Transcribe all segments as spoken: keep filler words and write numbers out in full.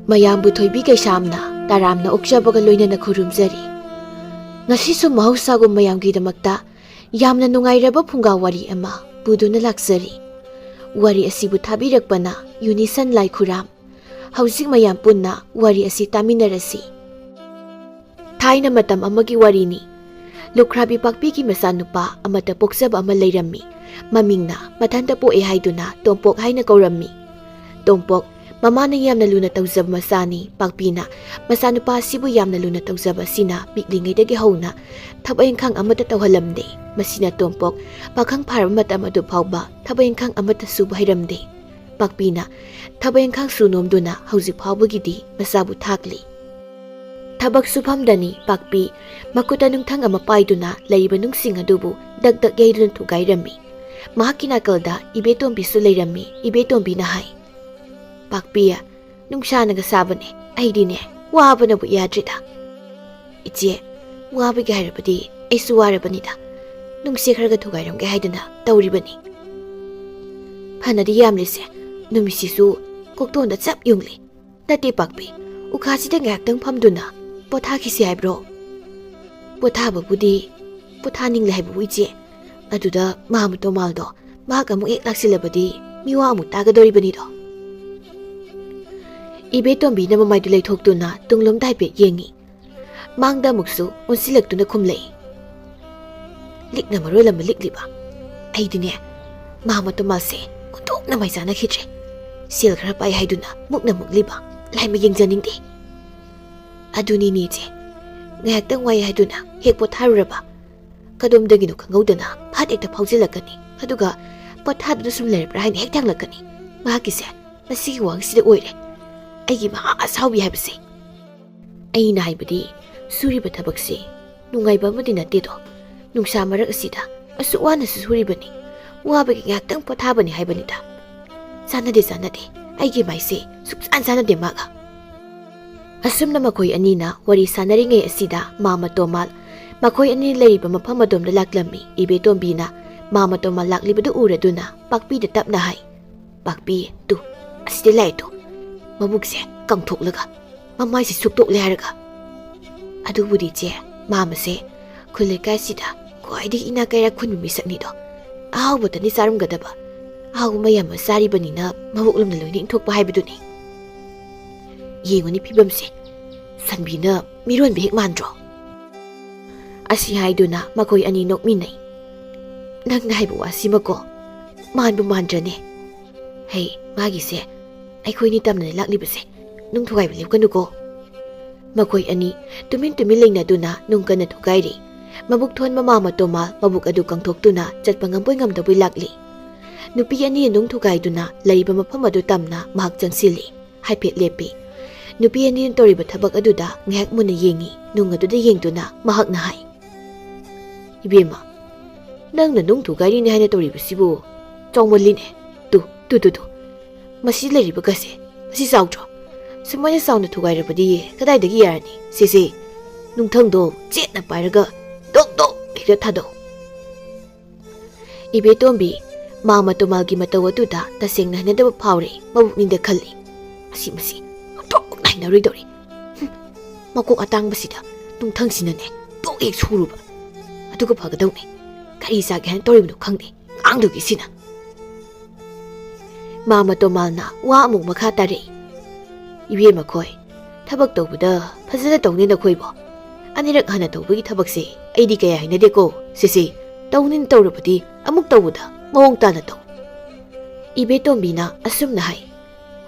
ꯃꯌꯥꯝꯕꯨ ꯊꯣꯏꯕꯤ ꯀꯩꯁꯥꯝꯅ ꯇꯔꯥꯝꯅ ꯑꯣꯛꯆꯕꯒ ꯂꯣꯏꯅꯅ ꯈꯨꯔꯨꯝꯖꯔꯤ꯫ ꯉꯁꯤꯁꯨ ꯃꯍꯧꯁꯥꯒꯨꯝ ꯃꯌꯥꯝꯒꯤꯗꯃꯛꯇ ꯌꯥꯝꯅ ꯅꯨꯡꯉꯥꯏꯔꯕ ꯐꯨꯡꯒꯥ ꯋꯥꯔꯤ ꯑꯃ ꯄꯨꯗꯨꯅ ꯂꯥꯛꯆꯔꯤ꯫ ꯋꯥꯔꯤ ꯑꯁꯤꯕꯨ ꯊꯥꯕꯤꯔꯛꯄꯅ ꯌꯨꯅꯤꯁꯟ ꯂꯥꯏꯈꯨꯔꯥꯝ꯫ ꯍꯧꯖꯤꯛ ꯃꯌꯥꯝ ꯄꯨꯟꯅ ꯋꯥꯔꯤ ꯑꯁꯤ ꯇꯥꯃꯤꯟꯅꯔꯁꯤ꯫ ꯊꯥꯏꯅ ꯃꯇꯝ ꯑꯃꯒꯤ ꯋꯥꯔꯤꯅꯤ꯫ ꯂꯨꯈ꯭ꯔꯥꯕꯤ ꯄꯥꯛꯄꯤꯒꯤ ꯃꯆꯥꯅꯨꯄꯥ ꯑꯃꯠꯇ ꯄꯣꯛꯆꯕ ꯑꯃ ꯂꯩꯔꯝꯃꯤ꯫ ꯃꯃꯤꯡꯅ ꯃꯊꯟꯇ ꯄꯣꯛꯑꯦ ꯍꯥꯏꯗꯨꯅ ꯇꯣꯝꯄꯣꯛ ꯍꯥꯏꯅ ꯀꯧꯔꯝꯃꯤ꯫ ꯇꯣꯝꯄꯣꯛ ꯃꯃꯥꯅ ꯌꯥꯝꯅ ꯂꯨꯅ ꯇꯧꯖꯕ ꯃꯆꯥꯅꯤ꯫ ꯄꯥꯛꯄꯤꯅ ꯃꯆꯥꯅꯨꯄꯥ ꯑꯁꯤꯕꯨ ꯌꯥꯝꯅ ꯂꯨꯅ ꯇꯧꯖꯕ ꯑꯁꯤꯅ ꯄꯤꯛꯂꯤꯉꯩꯗꯒꯤ ꯍꯧꯅ ꯊꯕꯛ ꯏꯪꯈꯥꯡ ꯑꯃꯠꯇ ꯇꯧꯍꯜꯂꯝꯗꯦ꯫ ꯃꯁꯤꯅ ꯇꯣꯝꯄꯣꯛ ꯄꯥꯈꯪ ꯐꯥꯔꯕ ꯃꯇꯝ ꯑꯗꯨ ꯐꯥꯎꯕ ꯊꯕꯛ ꯏꯪꯈꯥꯡ ꯑꯃꯠꯇ ꯁꯨꯕ ꯍꯩꯔꯝꯗꯦ꯫ ꯄꯥꯛꯄꯤꯅ ꯊꯕꯛ ꯏꯪꯈꯥꯡ ꯁꯨ ꯅꯣꯝꯗꯨꯅ ꯍꯧꯖꯤꯛ ꯐꯥꯎꯕꯒꯤꯗꯤ ꯃꯆꯥꯕꯨ ꯊꯥꯛꯂꯤ꯫ ꯊꯕꯛ ꯁꯨꯐꯝꯗꯅꯤ ꯄꯥꯛꯄꯤ ꯃꯈꯨꯠꯇ ꯅꯨꯡꯊꯪ ꯑꯃ ꯄꯥꯏꯗꯨꯅ ꯂꯩꯔꯤꯕ ꯅꯨꯡꯁꯤꯡ ꯑꯗꯨꯕꯨ ꯗꯛ ꯗꯛ ꯌꯩꯗꯨꯅ ꯊꯨꯒꯥꯏꯔꯝꯃꯤ꯫ ꯃꯍꯥꯛꯀꯤ ꯅꯥꯀꯜꯗ ꯏꯕꯦꯇꯣꯝꯕꯤꯁꯨ ꯂꯩꯔꯝꯃꯤ꯫ ꯏꯕꯦꯇꯣꯝꯕꯤꯅ ꯍꯥꯏ, "ꯄꯥꯛꯄꯤ, ꯅꯨꯡꯁꯥꯅꯒ ꯁꯥꯕꯅꯦ, ꯑꯩꯗꯤꯅꯦ ꯋꯥꯕꯅꯕꯨ ꯌꯥꯗ꯭ꯔꯤꯗ꯫" "ꯏꯆꯦ, ꯋꯥꯕꯒꯤ ꯍꯥꯏꯔꯕꯗꯤ ꯑꯩꯁꯨ ꯋꯥꯔꯕꯅꯤꯗ꯫ ꯅꯨꯡꯁꯦ ꯈꯔꯒ ꯊꯨꯒꯥꯏꯔꯝꯒꯦ ꯍꯥꯏꯗꯅ ꯇꯧꯔꯤꯕꯅꯤ꯫" "ꯐꯅꯗꯤ ꯌꯥꯝꯂꯤꯁꯦ, ꯅꯨꯃꯤꯠꯁꯤꯁꯨ ꯀꯣꯛꯇꯣꯟꯗ ꯆꯞ ꯌꯨꯡꯂꯤ꯫ ꯅꯠꯇꯦ ꯄꯥꯛꯄꯤ, ꯎꯈꯥꯁꯤꯗ ꯉꯥꯏꯍꯥꯛꯇꯪ ꯐꯝꯗꯨꯅ ꯄꯣꯊꯥꯈꯤꯁꯤ ꯍꯥꯏꯕ꯭ꯔꯣ?" "ꯄꯣꯊꯥꯕꯕꯨꯗꯤ ꯄꯣꯊꯥꯅꯤꯡꯂꯦ ꯍꯥꯏꯕꯕꯨ ꯏꯆꯦ, ꯑꯗꯨꯗ ꯃꯥꯃ ꯇꯣꯃꯥꯜꯗꯣ ꯃꯍꯥꯛ ꯑꯃꯨꯛ ꯍꯦꯛ ꯂꯥꯛꯁꯤꯜꯂꯕꯗꯤ ꯃꯤꯋꯥ ꯑꯃꯨꯛ ꯇꯥꯒꯗꯧꯔꯤꯕꯅꯤꯗꯣ꯫" ꯏꯕꯦꯇꯣꯝꯕꯤꯅ ꯃꯃꯥꯏꯗꯨ ꯂꯩꯊꯣꯛꯇꯨꯅ ꯇꯨꯡꯂꯣꯝꯗ ꯍꯥꯏꯐꯦꯠ ꯌꯦꯡꯉꯤ꯫ ꯃꯥꯡꯗ ꯑꯃꯨꯛꯁꯨ ꯑꯣꯟꯁꯤꯜꯂꯛꯇꯨꯅ ꯈꯨꯝꯂꯛꯏ꯫ "ꯂꯤꯛꯅ ꯃꯔꯣꯜ ꯑꯃ ꯂꯤꯛꯂꯤꯕ꯫ ꯑꯩꯗꯤꯅꯦ, ꯃꯥꯃ ꯇꯣꯃꯥꯜꯁꯦ ꯑꯣꯟꯊꯣꯛꯅ ꯃꯥꯏ ꯆꯥꯅꯈꯤꯗ꯭ꯔꯦ꯫ ꯁꯦꯜ ꯈꯔ ꯄꯥꯏ ꯍꯥꯏꯗꯨꯅ ꯃꯨꯛꯅ ꯃꯨꯛꯂꯤꯕ꯫ ꯂꯥꯏꯃ ꯌꯦꯡꯖꯅꯤꯡꯗꯦ꯫" "ꯑꯗꯨꯅꯤꯅꯦ ꯏꯆꯦ, ꯉꯥꯏꯍꯥꯛꯇꯪ ꯋꯥꯏ ꯍꯥꯏꯗꯨꯅ ꯍꯦꯛ ꯄꯣꯊꯥꯔꯨꯔꯕ, ꯀꯗꯣꯝꯗꯒꯤꯅꯣ ꯈꯪꯍꯧꯗꯅ ꯐꯠ ꯍꯦꯛꯇ ꯐꯥꯎꯖꯤꯜꯂꯛꯀꯅꯤ꯫ ꯑꯗꯨꯒ ꯄꯣꯊꯥꯗꯨꯅ ꯁꯨꯝ ꯂꯩꯔꯕ꯭ꯔꯥ ꯍꯥꯏꯅ ꯍꯦꯛ ꯊꯥꯡꯂꯛꯀꯅꯤ꯫ ꯃꯍꯥꯛꯀꯤꯁꯦ ꯃꯁꯤꯒꯤ ꯋꯥꯍꯪꯁꯤꯗ ꯑꯣꯏꯔꯦ ꯑꯩꯒꯤ ꯃꯍꯥ ꯑꯁꯥꯎꯕꯤ ꯍꯥꯏꯕꯁꯦ꯫" "ꯑꯩꯅ ꯍꯥꯏꯕꯗꯤ ꯁꯨꯔꯤꯕ ꯊꯕꯛꯁꯦ ꯅꯨꯡꯉꯥꯏꯕ ꯑꯃꯗꯤ ꯅꯠꯇꯦꯗꯣ꯫ ꯅꯨꯡꯁꯥ ꯃꯔꯛ ꯑꯁꯤꯗ ꯑꯁꯨꯛ ꯋꯥꯅꯁꯨ ꯁꯨꯔꯤꯕꯅꯤ꯫ ꯋꯥꯕꯒꯤ ꯉꯥꯏꯍꯥꯛꯇꯪ ꯄꯣꯊꯥꯕꯅꯤ ꯍꯥꯏꯕꯅꯤꯗ꯫" "ꯆꯥꯟꯅꯗꯦ, ꯆꯥꯟꯅꯗꯦ꯫ ꯑꯩꯒꯤ ꯃꯥꯏꯁꯦ ꯁꯨꯛꯆꯥꯟ ꯆꯥꯟꯅꯗꯦ ꯃꯥꯒ꯫" ꯑꯁꯨꯝꯅ ꯃꯈꯣꯏ ꯑꯅꯤꯅ ꯋꯥꯔꯤ ꯁꯥꯟꯅꯔꯤꯉꯩ ꯑꯁꯤꯗ ꯃꯥꯃ ꯇꯣꯃꯥꯜ ꯃꯈꯣꯏ ꯑꯅꯤ ꯂꯩꯔꯤꯕ ꯃꯐꯝ ꯑꯗꯣꯝꯗ ꯂꯥꯛꯂꯝꯃꯤ꯫ ꯏꯕꯦꯇꯣꯝꯕꯤꯅ ꯃꯥꯃ ꯇꯣꯃꯥꯜ ꯂꯥꯛꯂꯤꯕꯗꯨ ꯎꯔꯗꯨꯅ ꯄꯥꯛꯄꯤꯗ ꯇꯞꯅ ꯍꯥꯏ, "ꯄꯥꯛꯄꯤ, ꯇꯨ, ꯑꯁꯤꯗ ꯂꯥꯛꯑꯦ ꯇꯨ꯫ ꯃꯕꯨꯛꯁꯦ ꯀꯪꯊꯣꯛꯂꯒ ꯃꯃꯥꯏꯁꯤ ꯁꯨꯛꯇꯣꯛꯂꯦ ꯍꯥꯏꯔꯒ꯫ ꯑꯗꯨꯕꯨꯗꯤ ꯏꯆꯦ, ꯃꯥꯃꯁꯦ ꯈꯨꯜ ꯂꯩꯀꯥꯏꯁꯤꯗ ꯈ꯭ꯋꯥꯏꯗꯒꯤ ꯏꯅꯥꯛ ꯀꯩꯔꯥꯛ ꯈꯨꯟꯕ ꯃꯤꯁꯛꯅꯤꯗꯣ꯫ ꯑꯍꯥꯎꯕꯇꯅꯤ ꯆꯥꯔꯝꯒꯗꯕ꯫ ꯑꯍꯥꯎꯕ ꯃꯌꯥꯝ ꯑꯃ ꯆꯥꯔꯤꯕꯅꯤꯅ ꯃꯕꯣꯛ ꯂꯨꯝꯅ ꯂꯣꯏꯅ ꯏꯟꯊꯣꯛꯄ ꯍꯥꯏꯕꯗꯨꯅꯤ꯫ ꯌꯦꯡꯉꯨꯅꯤ ꯐꯤꯕꯝꯁꯦ, ꯁꯟꯕꯤꯅ ꯃꯤꯔꯣꯟꯕ ꯍꯦꯛ ꯃꯥꯟꯗ꯭ꯔꯣ? ꯑꯁꯤ ꯍꯥꯏꯗꯨꯅ ꯃꯈꯣꯏ ꯑꯅꯤ ꯅꯣꯛꯃꯤꯟꯅꯩ꯫ ꯅꯪꯅ ꯍꯥꯏꯕ ꯋꯥꯁꯤꯃꯀꯣ, ꯃꯥꯟꯕꯨ ꯃꯥꯟꯗ꯭ꯔꯅꯦ? ꯍꯩ, ꯃꯥꯒꯤꯁꯦ ꯑꯩꯈꯣꯏꯅꯤ ꯇꯝꯅ ꯂꯥꯛꯂꯤꯕꯁꯦ ꯅꯨꯡ ꯊꯨꯒꯥꯏꯕ ꯂꯦꯞꯀꯅꯨꯀꯣ꯫ ꯃꯈꯣꯏ ꯑꯅꯤ ꯇꯨꯃꯤꯟ ꯇꯨꯃꯤꯟ ꯂꯩꯅꯗꯨꯅ ꯅꯨꯡ ꯀꯟꯅ ꯊꯨꯒꯥꯏꯔꯤ꯫ ꯃꯕꯨꯛ ꯊꯣꯟꯕ ꯃꯥꯃ ꯇꯣꯃꯥꯜ ꯃꯕꯨꯛ ꯑꯗꯨ ꯀꯪꯊꯣꯛꯇꯨꯅ ꯆꯠꯄ ꯉꯝꯕꯣꯏ ꯉꯝꯗꯕꯣꯏ ꯂꯥꯛꯂꯤ꯫ ꯅꯨꯄꯤ ꯑꯅꯤꯅ ꯅꯨꯡ ꯊꯨꯒꯥꯏꯗꯨꯅ ꯂꯩꯔꯤꯕ ꯃꯐꯝ ꯑꯗꯨ ꯇꯝꯅ ꯃꯍꯥꯛ ꯆꯪꯁꯤꯜꯂꯤ꯫ ꯍꯥꯏꯐꯦꯠ ꯂꯦꯞꯄꯤ꯫ ꯅꯨꯄꯤ ꯑꯅꯤꯅ ꯇꯧꯔꯤꯕ ꯊꯕꯛ ꯑꯗꯨꯗ ꯉꯥꯏꯍꯥꯛ ꯃꯨꯟꯅ ꯌꯦꯡꯉꯤ꯫ ꯅꯨꯡ ꯑꯗꯨꯗ ꯌꯦꯡꯗꯨꯅ ꯃꯍꯥꯛꯅ ꯍꯥꯏ, "ꯏꯕꯦꯝꯃ, ꯅꯪꯅ ꯅꯨꯡ ꯊꯨꯒꯥꯏꯔꯤꯅꯦ ꯍꯥꯏꯅ ꯇꯧꯔꯤꯕꯁꯤꯕꯨ ꯆꯥꯎꯃꯜꯂꯤꯅꯦ꯫ ꯇꯨ, ꯇꯨ, ꯇꯨ, ꯇꯨ꯫ ꯃꯁꯤ ꯂꯩꯔꯤꯕꯒꯁꯦ, ꯃꯁꯤ ꯆꯥꯎꯗ꯭ꯔꯣ? ꯁꯨꯃꯥꯏꯅ ꯆꯥꯎꯅ ꯊꯨꯒꯥꯏꯔꯕꯗꯤ ꯀꯗꯥꯏꯗꯒꯤ ꯌꯥꯔꯅꯤ? ꯁꯦ, ꯁꯦ, ꯅꯨꯡꯊꯪꯗꯣ ꯆꯦꯠꯅ ꯄꯥꯏꯔꯒ ꯗꯣꯛ ꯗꯣꯛ ꯍꯦꯛꯇ ꯊꯥꯗꯧ꯫" ꯏꯕꯦꯇꯣꯝꯕꯤ, ꯃꯥꯃ ꯇꯣꯃꯥꯜꯒꯤ ꯃꯇꯧ ꯑꯗꯨꯗ ꯇꯁꯦꯡꯅ ꯍꯩꯅꯗꯕ ꯐꯥꯎꯔꯦ꯫ ꯃꯕꯨꯛꯅꯤꯡꯗ ꯈꯜꯂꯤ, "ꯃꯁꯤ, ꯃꯁꯤ ꯑꯣꯟꯊꯣꯛꯅ ꯍꯩꯅꯔꯣꯏꯗꯧꯔꯤ꯫ ꯍꯨꯝ, ꯃꯀꯣꯛ ꯑꯇꯥꯡꯕꯁꯤꯗ ꯅꯨꯡꯊꯪꯁꯤꯅꯅꯦ ꯇꯣꯛ ꯍꯦꯛ ꯁꯨꯔꯨꯕ꯫ ꯑꯗꯨꯒ ꯐꯒꯗꯧꯅꯤ꯫ ꯀꯔꯤ ꯆꯥꯒꯦ ꯍꯥꯏꯅ ꯇꯧꯔꯤꯕꯅꯣ ꯈꯪꯗꯦ, ꯑꯉꯥꯡꯗꯨꯒꯤ ꯁꯤꯅ꯫" ꯃꯥꯃ ꯇꯣꯃꯥꯜꯅ ꯋꯥ ꯑꯃꯨꯛ ꯃꯈꯥ ꯇꯥꯔꯛꯏ, "ꯏꯕꯦꯝꯃ ꯈꯣꯏ, ꯊꯕꯛ ꯇꯧꯕꯗ ꯐꯖꯅ ꯇꯧꯅꯤ ꯅꯈꯣꯏꯕꯣ꯫ ꯑꯅꯤꯔꯛ ꯍꯟꯅ ꯇꯧꯕꯒꯤ ꯊꯕꯛꯁꯦ ꯑꯩꯗꯤ ꯀꯌꯥ ꯍꯩꯅꯗꯦꯀꯣ꯫ ꯁꯦ, ꯁꯦ, ꯇꯧꯅꯤꯅ ꯇꯧꯔꯕꯗꯤ ꯑꯃꯨꯛ ꯇꯧꯕꯗ ꯃꯑꯣꯡ ꯇꯥꯅ ꯇꯧ꯫" ꯏꯕꯦꯇꯣꯝꯕꯤꯅ ꯑꯁꯨꯝꯅ ꯍꯥꯏ,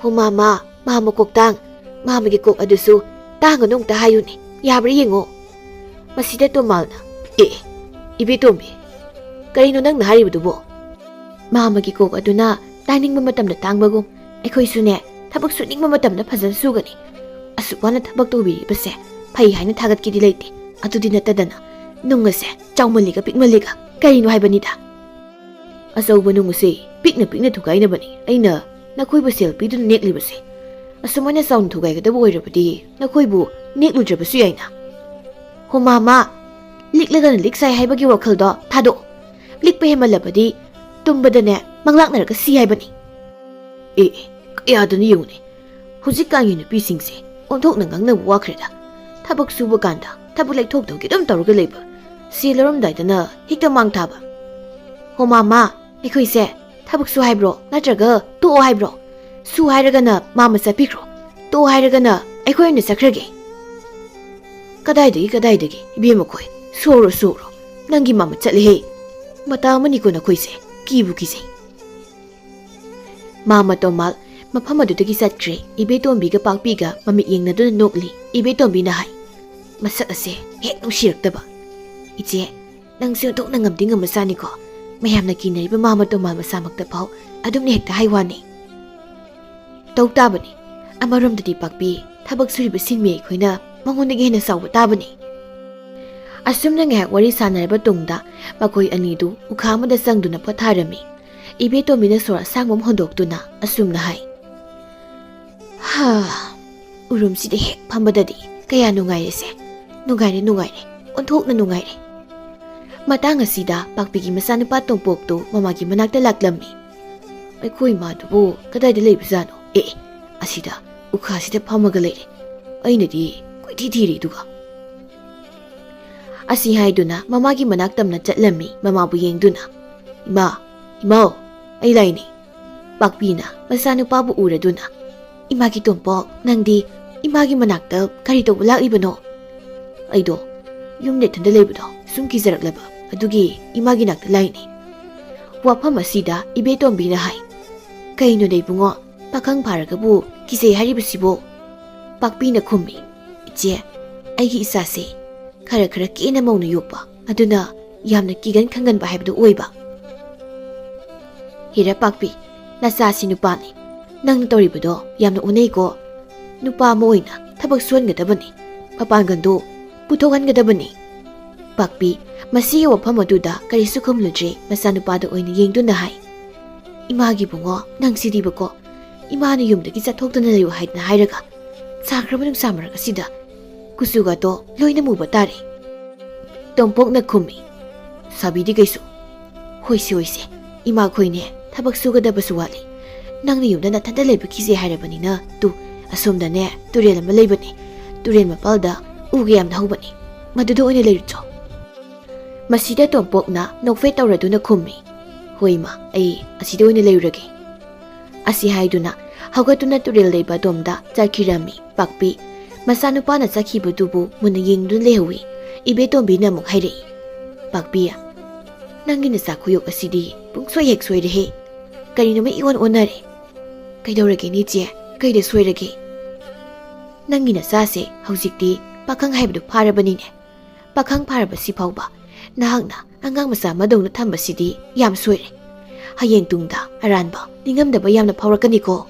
"ꯍꯣ ꯃꯥꯃ, ꯃꯥꯃ ꯀꯣꯛꯇꯥꯡ, ꯃꯥꯃꯒꯤ ꯀꯣꯛ ꯑꯗꯨꯁꯨ ꯇꯥꯡꯒꯅꯨ ꯑꯝꯇ ꯍꯥꯏꯌꯨꯅꯦ, ꯌꯥꯕ꯭ꯔꯥ ꯌꯦꯡꯉꯣ꯫" ꯃꯁꯤꯗ ꯇꯣꯃꯥꯜꯅ, "ꯑꯦ, ꯏꯕꯦꯇꯣꯝꯕꯤ, ꯀꯔꯤꯅꯣ ꯅꯪꯅ ꯍꯥꯏꯔꯤꯕꯗꯨꯕꯣ? ꯃꯥꯃꯒꯤ ꯀꯣꯛ ꯑꯗꯨꯅ ꯇꯥꯅꯤꯡꯕ ꯃꯇꯝꯗ ꯇꯥꯡꯕꯒꯨꯝ, ꯑꯩꯈꯣꯏꯁꯨꯅꯦ, ꯊꯕꯛ ꯁꯨꯅꯤꯡꯕ ꯃꯇꯝꯗ ꯐꯖꯅ ꯁꯨꯒꯅꯤ꯫ ꯑꯁꯨꯛ ꯋꯥꯅ ꯊꯕꯛ ꯇꯧꯕꯤꯔꯤꯕꯁꯦ ꯐꯩ ꯍꯥꯏꯅ ꯊꯥꯒꯠꯀꯦꯗꯤ ꯂꯩꯇꯦ꯫ ꯑꯗꯨꯗꯤ ꯅꯠꯇꯗꯅ ꯅꯨꯡ ꯑꯁꯦ ꯆꯥꯎꯃꯜꯂꯤꯒ ꯄꯤꯛꯃꯜꯂꯤꯒ ꯀꯔꯤꯅꯣ ꯍꯥꯏꯕꯅꯤꯗ꯫ ꯑꯆꯧꯕ ꯅꯨꯡ ꯑꯁꯦ ꯄꯤꯛꯅ ꯄꯤꯛꯅ ꯊꯨꯒꯥꯏꯅꯕꯅꯤ ꯑꯩꯅ ꯅꯈꯣꯏꯕꯨ ꯁꯦꯜ ꯄꯤꯗꯨꯅ ꯅꯦꯛꯂꯤꯕꯁꯦ꯫ ꯑꯁꯨꯃꯥꯏꯅ ꯆꯥꯎꯅ ꯊꯨꯒꯥꯏꯒꯗꯕ ꯑꯣꯏꯔꯕꯗꯤ ꯅꯈꯣꯏꯕꯨ ꯅꯦꯛꯂꯨꯗ꯭ꯔꯕꯁꯨ ꯌꯥꯏꯅ꯫" "ꯍꯣ ꯃꯥꯃ, ꯂꯤꯛꯂꯒꯅ ꯂꯤꯛ ꯁꯥꯏ ꯍꯥꯏꯕꯒꯤ ꯋꯥꯈꯜꯗꯣ ꯊꯥꯗꯣꯛꯑꯣ꯫ ꯂꯤꯛꯄ ꯍꯦꯟꯃꯜꯂꯕꯗꯤ ꯇꯨꯝꯕꯗꯅꯦ ꯃꯪꯂꯥꯛꯅꯔꯒ ꯁꯤ ꯍꯥꯏꯕꯅꯤ꯫" ꯑꯦ, ꯑꯦ, ꯀꯌꯥꯗꯅ ꯌꯦꯡꯉꯨꯅꯦ꯫ ꯍꯧꯖꯤꯛꯀꯥꯟꯒꯤ ꯅꯨꯄꯤꯁꯤꯡꯁꯦ ꯑꯣꯟꯊꯣꯛꯅ ꯉꯥꯡꯅꯕ ꯋꯥꯈ꯭ꯔꯦꯗ꯫ ꯊꯕꯛ ꯁꯨꯕ ꯀꯥꯟꯗ ꯊꯕꯛ ꯂꯩꯊꯣꯛꯇꯧꯒꯤ ꯑꯗꯨꯝ ꯇꯧꯔꯒ ꯂꯩꯕ, ꯁꯦꯜ ꯂꯧꯔꯝꯗꯥꯏꯗꯅ ꯍꯦꯛꯇ ꯃꯥꯡ ꯊꯥꯕ꯫ "ꯍꯣ ꯃꯥꯃ, ꯑꯩꯈꯣꯏꯁꯦ ꯊꯕꯛ ꯁꯨ ꯍꯥꯏꯕ꯭ꯔꯣ, ꯅꯠꯇ꯭ꯔꯒ ꯇꯣꯛꯑꯣ ꯍꯥꯏꯕ꯭ꯔꯣ? ꯁꯨ ꯍꯥꯏꯔꯒꯅ ꯃꯥꯃ ꯆꯠꯄꯤꯈ꯭ꯔꯣ, ꯇꯣꯛꯑꯣ ꯍꯥꯏꯔꯒꯅ ꯑꯩꯈꯣꯏ ꯑꯣꯏꯅ ꯆꯠꯈ꯭ꯔꯒꯦ"? "ꯀꯗꯥꯏꯗꯒꯤ, ꯀꯗꯥꯏꯗꯒꯤ, ꯏꯕꯦꯝꯃ ꯈꯣꯏ, ꯁꯨꯔꯣ, ꯁꯨꯔꯣ, ꯅꯪꯒꯤ ꯃꯥꯃ ꯆꯠꯂꯦꯍꯦ꯫ ꯃꯇꯥ ꯑꯃꯅꯤꯀꯣ ꯅꯈꯣꯏꯁꯦ, ꯀꯤꯕꯨ ꯀꯤꯖꯩ"꯫ ꯃꯥꯃ ꯇꯣꯃꯥꯜ ꯃꯐꯝ ꯑꯗꯨꯗꯒꯤ ꯆꯠꯈ꯭ꯔꯦ꯫ ꯏꯕꯦꯇꯣꯝꯕꯤꯒ ꯄꯥꯛꯄꯤꯒ ꯃꯃꯤꯠ ꯌꯦꯡꯅꯗꯨꯅ ꯅꯣꯛꯂꯤ꯫ ꯏꯕꯦꯇꯣꯝꯕꯤꯅ ꯍꯥꯏ, "ꯃꯁꯛ ꯑꯁꯦ ꯍꯦꯛ ꯅꯨꯡꯁꯤꯔꯛꯇꯕ꯫ ꯏꯆꯦ, ꯅꯪꯁꯦ ꯑꯣꯟꯊꯣꯛꯅ ꯉꯝꯗꯤ ꯉꯝꯃꯖꯥꯠꯅꯤꯀꯣ꯫ ꯃꯌꯥꯝꯅ ꯀꯤꯅꯔꯤꯕ ꯃꯥꯃ ꯇꯣꯃꯥꯜ ꯃꯁꯥꯃꯛꯇ ꯐꯥꯎ ꯑꯗꯨꯝꯅ ꯍꯦꯛꯇ ꯍꯥꯏ ꯋꯥꯅꯤ"꯫ "ꯇꯧ ꯇꯥꯕꯅꯤ꯫ ꯑꯃꯔꯣꯝꯗꯗꯤ ꯄꯥꯛꯄꯤ, ꯊꯕꯛ ꯁꯨꯔꯤꯕ ꯁꯤꯟꯃꯤ ꯑꯩꯈꯣꯏꯅ ꯃꯉꯣꯟꯗꯒꯤ ꯍꯦꯟꯅ ꯆꯥꯎꯕ ꯇꯥꯕꯅꯤ"꯫ ꯑꯁꯨꯝꯅ ꯉꯥꯏꯍꯥꯛ ꯋꯥꯔꯤ ꯁꯥꯟꯅꯔꯕ ꯇꯨꯡꯗ ꯃꯈꯣꯏ ꯑꯅꯤꯗꯨ ꯎꯈꯥ ꯑꯃꯗ ꯆꯪꯗꯨꯅ ꯄꯣꯊꯥꯔꯝꯃꯤ꯫ ꯏꯕꯦꯇꯣꯝꯕꯤꯅ ꯁꯣꯔ ꯑꯁꯥꯡꯕ ꯑꯃ ꯍꯣꯟꯗꯣꯛꯇꯨꯅ ꯑꯁꯨꯝꯅ ꯍꯥꯏ, "ꯍꯥ, ꯎꯔꯨꯝꯁꯤꯗ ꯍꯦꯛ ꯐꯝꯕꯗꯗꯤ ꯀꯌꯥ ꯅꯨꯡꯉꯥꯏꯔꯦꯁꯦ꯫ ꯅꯨꯡꯉꯥꯏꯔꯦ, ꯅꯨꯡꯉꯥꯏꯔꯦ, ꯑꯣꯟꯊꯣꯛꯅ ꯅꯨꯡꯉꯥꯏꯔꯦ"꯫ ꯃꯇꯥꯡ ꯑꯁꯤꯗ ꯄꯥꯛꯄꯤꯒꯤ ꯃꯆꯥꯅꯨꯄꯥ ꯇꯣꯝꯄꯣꯛꯇꯨ ꯃꯃꯥꯒꯤ ꯃꯅꯥꯛꯇ ꯂꯥꯛꯂꯝꯃꯤ꯫ "ꯑꯩꯈꯣꯏ ꯏꯃꯥꯗꯨꯕꯨ ꯀꯗꯥꯏꯗ ꯂꯩꯕꯖꯥꯠꯅꯣ? ꯑꯦ, ꯑꯦ, ꯑꯁꯤꯗ ꯎꯈꯥꯁꯤꯗ ꯐꯝꯃꯒ ꯂꯩꯔꯦ꯫ ꯑꯩꯅꯗꯤ ꯀꯣꯏꯊꯤ ꯊꯤꯔꯤ ꯑꯗꯨꯒ"꯫ ꯑꯁꯤ ꯍꯥꯏꯗꯨꯅ ꯃꯃꯥꯒꯤ ꯃꯅꯥꯛ ꯇꯝꯅ ꯆꯠꯂꯝꯃꯤ, ꯃꯃꯥꯕꯨ ꯌꯦꯡꯗꯨꯅ꯫ "ꯏꯃꯥ, ꯏꯃꯥꯎ, ꯑꯩ ꯂꯥꯛꯏꯅꯦ"꯫ ꯄꯥꯛꯄꯤꯅ ꯃꯆꯥꯅꯨꯄꯥꯕꯨ ꯎꯔꯗꯨꯅ, "ꯏꯃꯥꯒꯤ ꯇꯣꯝꯄꯣꯛ, ꯅꯪꯗꯤ ꯏꯃꯥꯒꯤ ꯃꯅꯥꯛꯇ ꯀꯔꯤ ꯇꯧꯕ ꯂꯥꯛꯂꯤꯕꯅꯣ?" "ꯑꯩꯗꯣ ꯌꯨꯝꯗ ꯏꯊꯟꯗ ꯂꯩꯕꯗꯣ ꯁꯨꯝ ꯀꯤꯖꯔꯛꯂꯕ, ꯑꯗꯨꯒꯤ ꯏꯃꯥꯒꯤ ꯅꯥꯛꯇ ꯂꯥꯛꯏꯅꯦ"꯫ ꯋꯥꯐꯝ ꯑꯁꯤꯗ ꯏꯕꯦꯇꯣꯝꯕꯤꯅ ꯍꯥꯏ, "ꯀꯩꯅꯣꯅꯦ ꯏꯕꯨꯡꯉꯣ, ꯄꯥꯈꯪ ꯐꯥꯔꯒꯕꯨ ꯀꯤꯖꯩ ꯍꯥꯏꯔꯤꯕꯁꯤꯕꯣ?" ꯄꯥꯛꯄꯤꯅ ꯈꯨꯝꯃꯤ, "ꯏꯆꯦ, ꯑꯩꯒꯤ ꯏꯆꯥꯁꯦ ꯈꯔ ꯈꯔ ꯀꯦꯅ ꯃꯧꯅ ꯌꯣꯛꯄ, ꯑꯗꯨꯅ ꯌꯥꯝꯅ ꯀꯤꯒꯟ ꯈꯪꯒꯟꯕ ꯍꯥꯏꯕꯗꯨ ꯑꯣꯏꯕ"꯫ "ꯍꯦꯔꯥ ꯄꯥꯛꯄꯤ, ꯅꯆꯥꯁꯤ ꯅꯨꯄꯥꯅꯤ꯫ ꯅꯪꯅ ꯇꯧꯔꯤꯕꯗꯣ ꯌꯥꯝꯅ ꯑꯣꯟꯅꯩꯀꯣ꯫ ꯅꯨꯄꯥ ꯑꯃ ꯑꯣꯏꯅ ꯊꯕꯛ ꯁꯨꯍꯟꯒꯗꯕꯅꯤ, ꯃꯄꯥꯡꯒꯜꯗꯣ ꯄꯨꯊꯣꯛꯍꯟꯒꯗꯕꯅꯤ"꯫ ꯄꯥꯛꯄꯤ ꯃꯁꯤꯒꯤ ꯋꯥꯐꯝ ꯑꯗꯨꯗ ꯀꯔꯤꯁꯨ ꯈꯨꯝꯂꯨꯗ꯭ꯔꯦ, ꯃꯆꯥꯅꯨꯄꯥꯗ ꯑꯣꯏꯅ ꯌꯦꯡꯗꯨꯅ ꯍꯥꯏ, "ꯏꯃꯥꯒꯤ ꯏꯕꯨꯡꯉꯣ, ꯅꯪꯁꯤꯗꯤꯕꯀꯣ, ꯏꯃꯥꯅ ꯌꯨꯝꯗꯒꯤ ꯆꯠꯊꯣꯛꯇꯅ ꯂꯩꯌꯨ ꯍꯥꯏꯗꯅ ꯍꯥꯏꯔꯒ, ꯁꯥꯈ꯭ꯔꯕ ꯅꯨꯡꯁꯥ ꯃꯔꯛ ꯑꯁꯤꯗ ꯀꯨꯆꯨꯒꯗꯣ ꯂꯣꯏꯅ ꯃꯨꯕ ꯇꯥꯔꯦ"꯫ ꯇꯣꯝꯄꯣꯛꯅ ꯈꯨꯝꯃꯤ, "ꯁꯥꯕꯤꯗꯤ ꯀꯩꯁꯨ꯫ ꯍꯣꯏꯁꯦ, ꯍꯣꯏꯁꯦ, ꯏꯃꯥꯈꯣꯏꯅꯦ ꯊꯕꯛ ꯁꯨꯒꯗꯕꯁꯨ ꯋꯥꯠꯂꯤ꯫ ꯅꯪꯅ ꯌꯨꯝꯗ ꯅꯊꯟꯇ ꯂꯩꯕ ꯀꯤꯖꯩ ꯍꯥꯏꯔꯕꯅꯤꯅ, ꯇꯨ, "ꯑꯁꯣꯝꯗꯅꯦ ꯇꯨꯔꯦꯜ ꯑꯃ ꯂꯩꯕꯅꯤ꯫ ꯇꯨꯔꯦꯜ ꯃꯄꯥꯜꯗ ꯎꯒ ꯌꯥꯝꯅ ꯍꯧꯕꯅꯤ꯫ ꯃꯗꯨꯗ ꯑꯣꯏꯅ ꯂꯩꯔꯨꯆꯣ꯫" ꯃꯁꯤꯗ ꯇꯣꯝꯄꯣꯛꯅ ꯅꯣꯛꯐꯦꯠ ꯇꯧꯔꯗꯨꯅ ꯈꯨꯝꯃꯤ, "ꯍꯣꯏ ꯏꯃꯥ, ꯑꯩ ꯑꯁꯤꯗ ꯑꯣꯏꯅ ꯂꯩꯔꯨꯔꯒꯦ꯫" ꯑꯁꯤ ꯍꯥꯏꯗꯨꯅ ꯍꯧꯒꯠꯇꯨꯅ ꯇꯨꯔꯦꯜ ꯂꯩꯕ ꯑꯗꯣꯝꯗ ꯆꯠꯈꯤꯔꯝꯃꯤ꯫ ꯄꯥꯛꯄꯤ ꯃꯆꯥꯅꯨꯄꯥꯅ ꯆꯠꯈꯤꯕꯗꯨꯕꯨ ꯃꯨꯟꯅ ꯌꯦꯡꯗꯨꯅ ꯂꯩꯍꯧꯏ꯫ ꯏꯕꯦꯇꯣꯝꯕꯤꯅ ꯑꯃꯨꯛ ꯍꯥꯏꯔꯛꯏ, "ꯄꯥꯛꯄꯤ, ꯅꯪꯒꯤ ꯅꯆꯥ ꯈꯨꯌꯣꯛ ꯑꯁꯤꯗꯤ ꯄꯨꯡꯁꯣꯏ ꯍꯦꯛ ꯁꯣꯏꯔꯦꯍꯦ꯫ ꯀꯔꯤꯅꯣꯃ ꯏꯑꯣꯟ ꯑꯣꯟꯅꯔꯦ꯫ ꯀꯩꯗꯧꯔꯒꯦꯅꯦ ꯏꯆꯦ? ꯀꯩꯗ ꯁꯣꯏꯔꯒꯦ? ꯅꯪꯒꯤ ꯅꯆꯥꯁꯦ ꯍꯧꯖꯤꯛꯇꯤ ꯄꯥꯈꯪ ꯍꯥꯏꯕꯗꯨ ꯐꯥꯔꯕꯅꯤꯅꯦ꯫ ꯄꯥꯈꯪ ꯐꯥꯔꯕꯁꯤ ꯐꯥꯎꯕ ꯅꯍꯥꯛꯅ ꯑꯉꯥꯡ ꯃꯆꯥ ꯑꯃꯗꯧꯅ ꯊꯝꯕꯁꯤꯗꯤ ꯌꯥꯝ ꯁꯣꯏꯔꯦ꯫ ꯍꯌꯦꯡ ꯇꯨꯡꯗ ꯑꯔꯥꯟꯕ ꯅꯤꯡꯉꯝꯗꯕ ꯌꯥꯝꯅ ꯐꯥꯎꯔꯛꯀꯅꯤꯀꯣ꯫"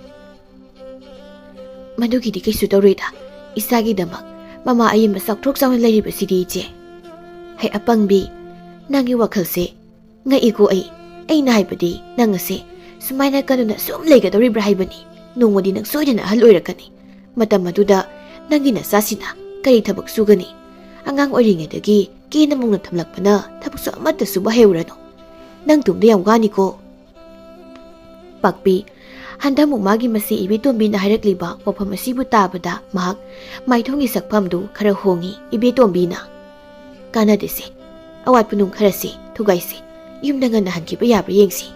"ꯃꯗꯨꯒꯤꯗꯤ ꯀꯩꯁꯨ ꯇꯧꯔꯣꯏꯗ꯫ ꯏꯆꯥꯒꯤꯗꯃꯛ ꯃꯃꯥ ꯑꯌꯦꯟꯕ ꯆꯥꯎꯊꯣꯛ ꯆꯥꯎꯅ ꯂꯩꯔꯤꯕꯁꯤꯗꯤ ꯏꯆꯦ꯫" "ꯍꯩ ꯑꯄꯪꯕꯤ, ꯅꯪꯒꯤ ꯋꯥꯈꯜꯁꯦ ꯉꯛꯏꯀꯣ ꯑꯩ꯫ ꯑꯩꯅ ꯍꯥꯏꯕꯗꯤ ꯅꯪ ꯑꯁꯦ ꯁꯨꯃꯥꯏꯅ ꯀꯟꯗꯨꯅ ꯁꯨꯝ ꯂꯩꯒꯗꯧꯔꯤꯕ꯭ꯔꯥ ꯍꯥꯏꯕꯅꯤ꯫ ꯅꯣꯡꯃꯗꯤ ꯅꯪ ꯁꯣꯏꯗꯅ ꯑꯍꯜ ꯑꯣꯏꯔꯛꯀꯅꯤ꯫ ꯃꯇꯝ ꯑꯗꯨꯗ ꯅꯪꯒꯤ ꯅꯆꯥꯁꯤꯅ ꯀꯔꯤ ꯊꯕꯛ ꯁꯨꯒꯅꯤ? ꯑꯉꯥꯡ ꯑꯣꯏꯔꯤꯉꯩꯗꯒꯤ ꯀꯦꯅ ꯃꯧꯅ ꯊꯝꯂꯛꯄꯅ ꯊꯕꯛꯁꯨ ꯑꯃꯠꯇ ꯁꯨꯕ ꯍꯩꯍꯧꯔꯅꯨ꯫ ꯅꯪ ꯇꯨꯡꯗ ꯌꯥꯝ ꯋꯥꯅꯤꯀꯣ꯫" ꯄꯥꯛꯄꯤ, ꯍꯟꯗꯛꯃꯨꯛ ꯃꯥꯒꯤ ꯃꯆꯦ ꯏꯕꯦꯇꯣꯝꯕꯤꯅ ꯍꯥꯏꯔꯛꯂꯤꯕ ꯋꯥꯐꯝ ꯑꯁꯤꯕꯨ ꯇꯥꯕꯗ ꯃꯍꯥꯛ ꯃꯥꯏꯊꯣꯡꯒꯤ ꯁꯛꯐꯝꯗꯨ ꯈꯔ ꯍꯣꯡꯉꯤ꯫ ꯏꯕꯦꯇꯣꯝꯕꯤꯅ, "ꯀꯥꯟꯅꯗꯦꯁꯦ, ꯑꯋꯥꯠꯄ ꯅꯨꯡ ꯈꯔꯁꯦ ꯊꯨꯒꯥꯏꯁꯦ, ꯌꯨꯝꯗ ꯉꯟꯅ ꯍꯟꯈꯤꯕ ꯌꯥꯕ꯭ꯔꯥ ꯌꯦꯡꯁꯤ꯫"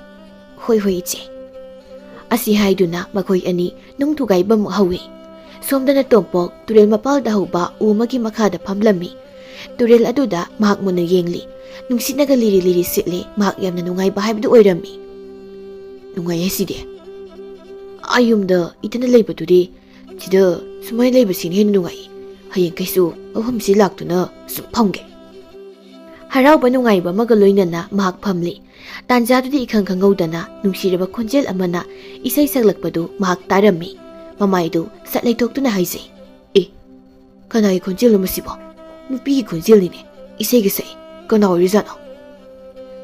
"ꯍꯣꯏ, ꯍꯣꯏ, ꯏꯆꯦ꯫" ꯑꯁꯤ ꯍꯥꯏꯗꯨꯅ ꯃꯈꯣꯏ ꯑꯅꯤ ꯅꯨꯡ ꯊꯨꯒꯥꯏꯕ ꯑꯃꯨꯛ ꯍꯧꯏ꯫ ꯁꯣꯝꯗꯅ ꯇꯣꯝꯄꯣꯛ ꯇꯨꯔꯦꯜ ꯃꯄꯥꯜꯗ ꯍꯧꯕ ꯎ ꯑꯃꯒꯤ ꯃꯈꯥꯗ ꯐꯝꯂꯝꯃꯤ꯫ ꯇꯨꯔꯦꯜ ꯑꯗꯨꯗ ꯃꯍꯥꯛ ꯃꯨꯟꯅ ꯌꯦꯡꯂꯤ꯫ ꯅꯨꯡꯁꯤꯠꯅꯒ ꯂꯤꯔꯤ ꯂꯤꯔꯤ ꯁꯤꯠꯂꯤ꯫ ꯃꯍꯥꯛ ꯌꯥꯝꯅ ꯅꯨꯡꯉꯥꯏꯕ ꯍꯥꯏꯕꯗꯨ ꯑꯣꯏꯔꯝꯃꯤ꯫ "ꯅꯨꯡꯉꯥꯏꯌꯦ ꯁꯤꯗꯤ꯫ ꯑꯥ ꯌꯨꯝꯗ ꯏꯊꯟꯗ ꯂꯩꯕꯗꯨꯗꯤ ꯁꯤꯗ ꯁꯨꯃꯥꯏꯅ ꯂꯩꯕꯁꯤꯅ ꯍꯦꯟꯅ ꯅꯨꯡꯉꯥꯏ꯫ ꯍꯌꯦꯡꯈꯩꯁꯨ ꯃꯐꯝꯁꯤ ꯂꯥꯛꯇꯨꯅ ꯁꯨꯝ ꯐꯝꯒꯦ꯫" ꯍꯔꯥꯎꯕ ꯅꯨꯡꯉꯥꯏꯕ ꯑꯃꯒ ꯂꯣꯏꯅꯅ ꯃꯍꯥꯛ ꯐꯝꯂꯤ꯫ ꯇꯥꯟꯖꯥꯗꯨꯗꯤ ꯏꯈꯪ ꯈꯪꯍꯧꯗꯅ ꯅꯨꯡꯁꯤꯔꯕ ꯈꯣꯟꯖꯦꯜ ꯑꯃꯅ ꯏꯁꯩ ꯁꯛꯂꯛꯄꯗꯨ ꯃꯍꯥꯛ ꯇꯥꯔꯝꯃꯤ꯫ ꯃꯃꯥꯏꯗꯨ ꯁꯠ ꯂꯩꯊꯣꯛꯇꯨꯅ ꯍꯥꯏꯖꯩ, "ꯑꯦ, ꯀꯅꯥꯒꯤ ꯈꯣꯟꯖꯦꯜꯅꯣ ꯃꯁꯤꯕꯣ? ꯅꯨꯄꯤꯒꯤ ꯈꯣꯟꯖꯦꯜꯅꯤꯅꯦ꯫ ꯏꯁꯩꯒ ꯁꯛꯏ꯫ ꯀꯅꯥ ꯑꯣꯏꯔꯤꯖꯥꯠꯅꯣ?"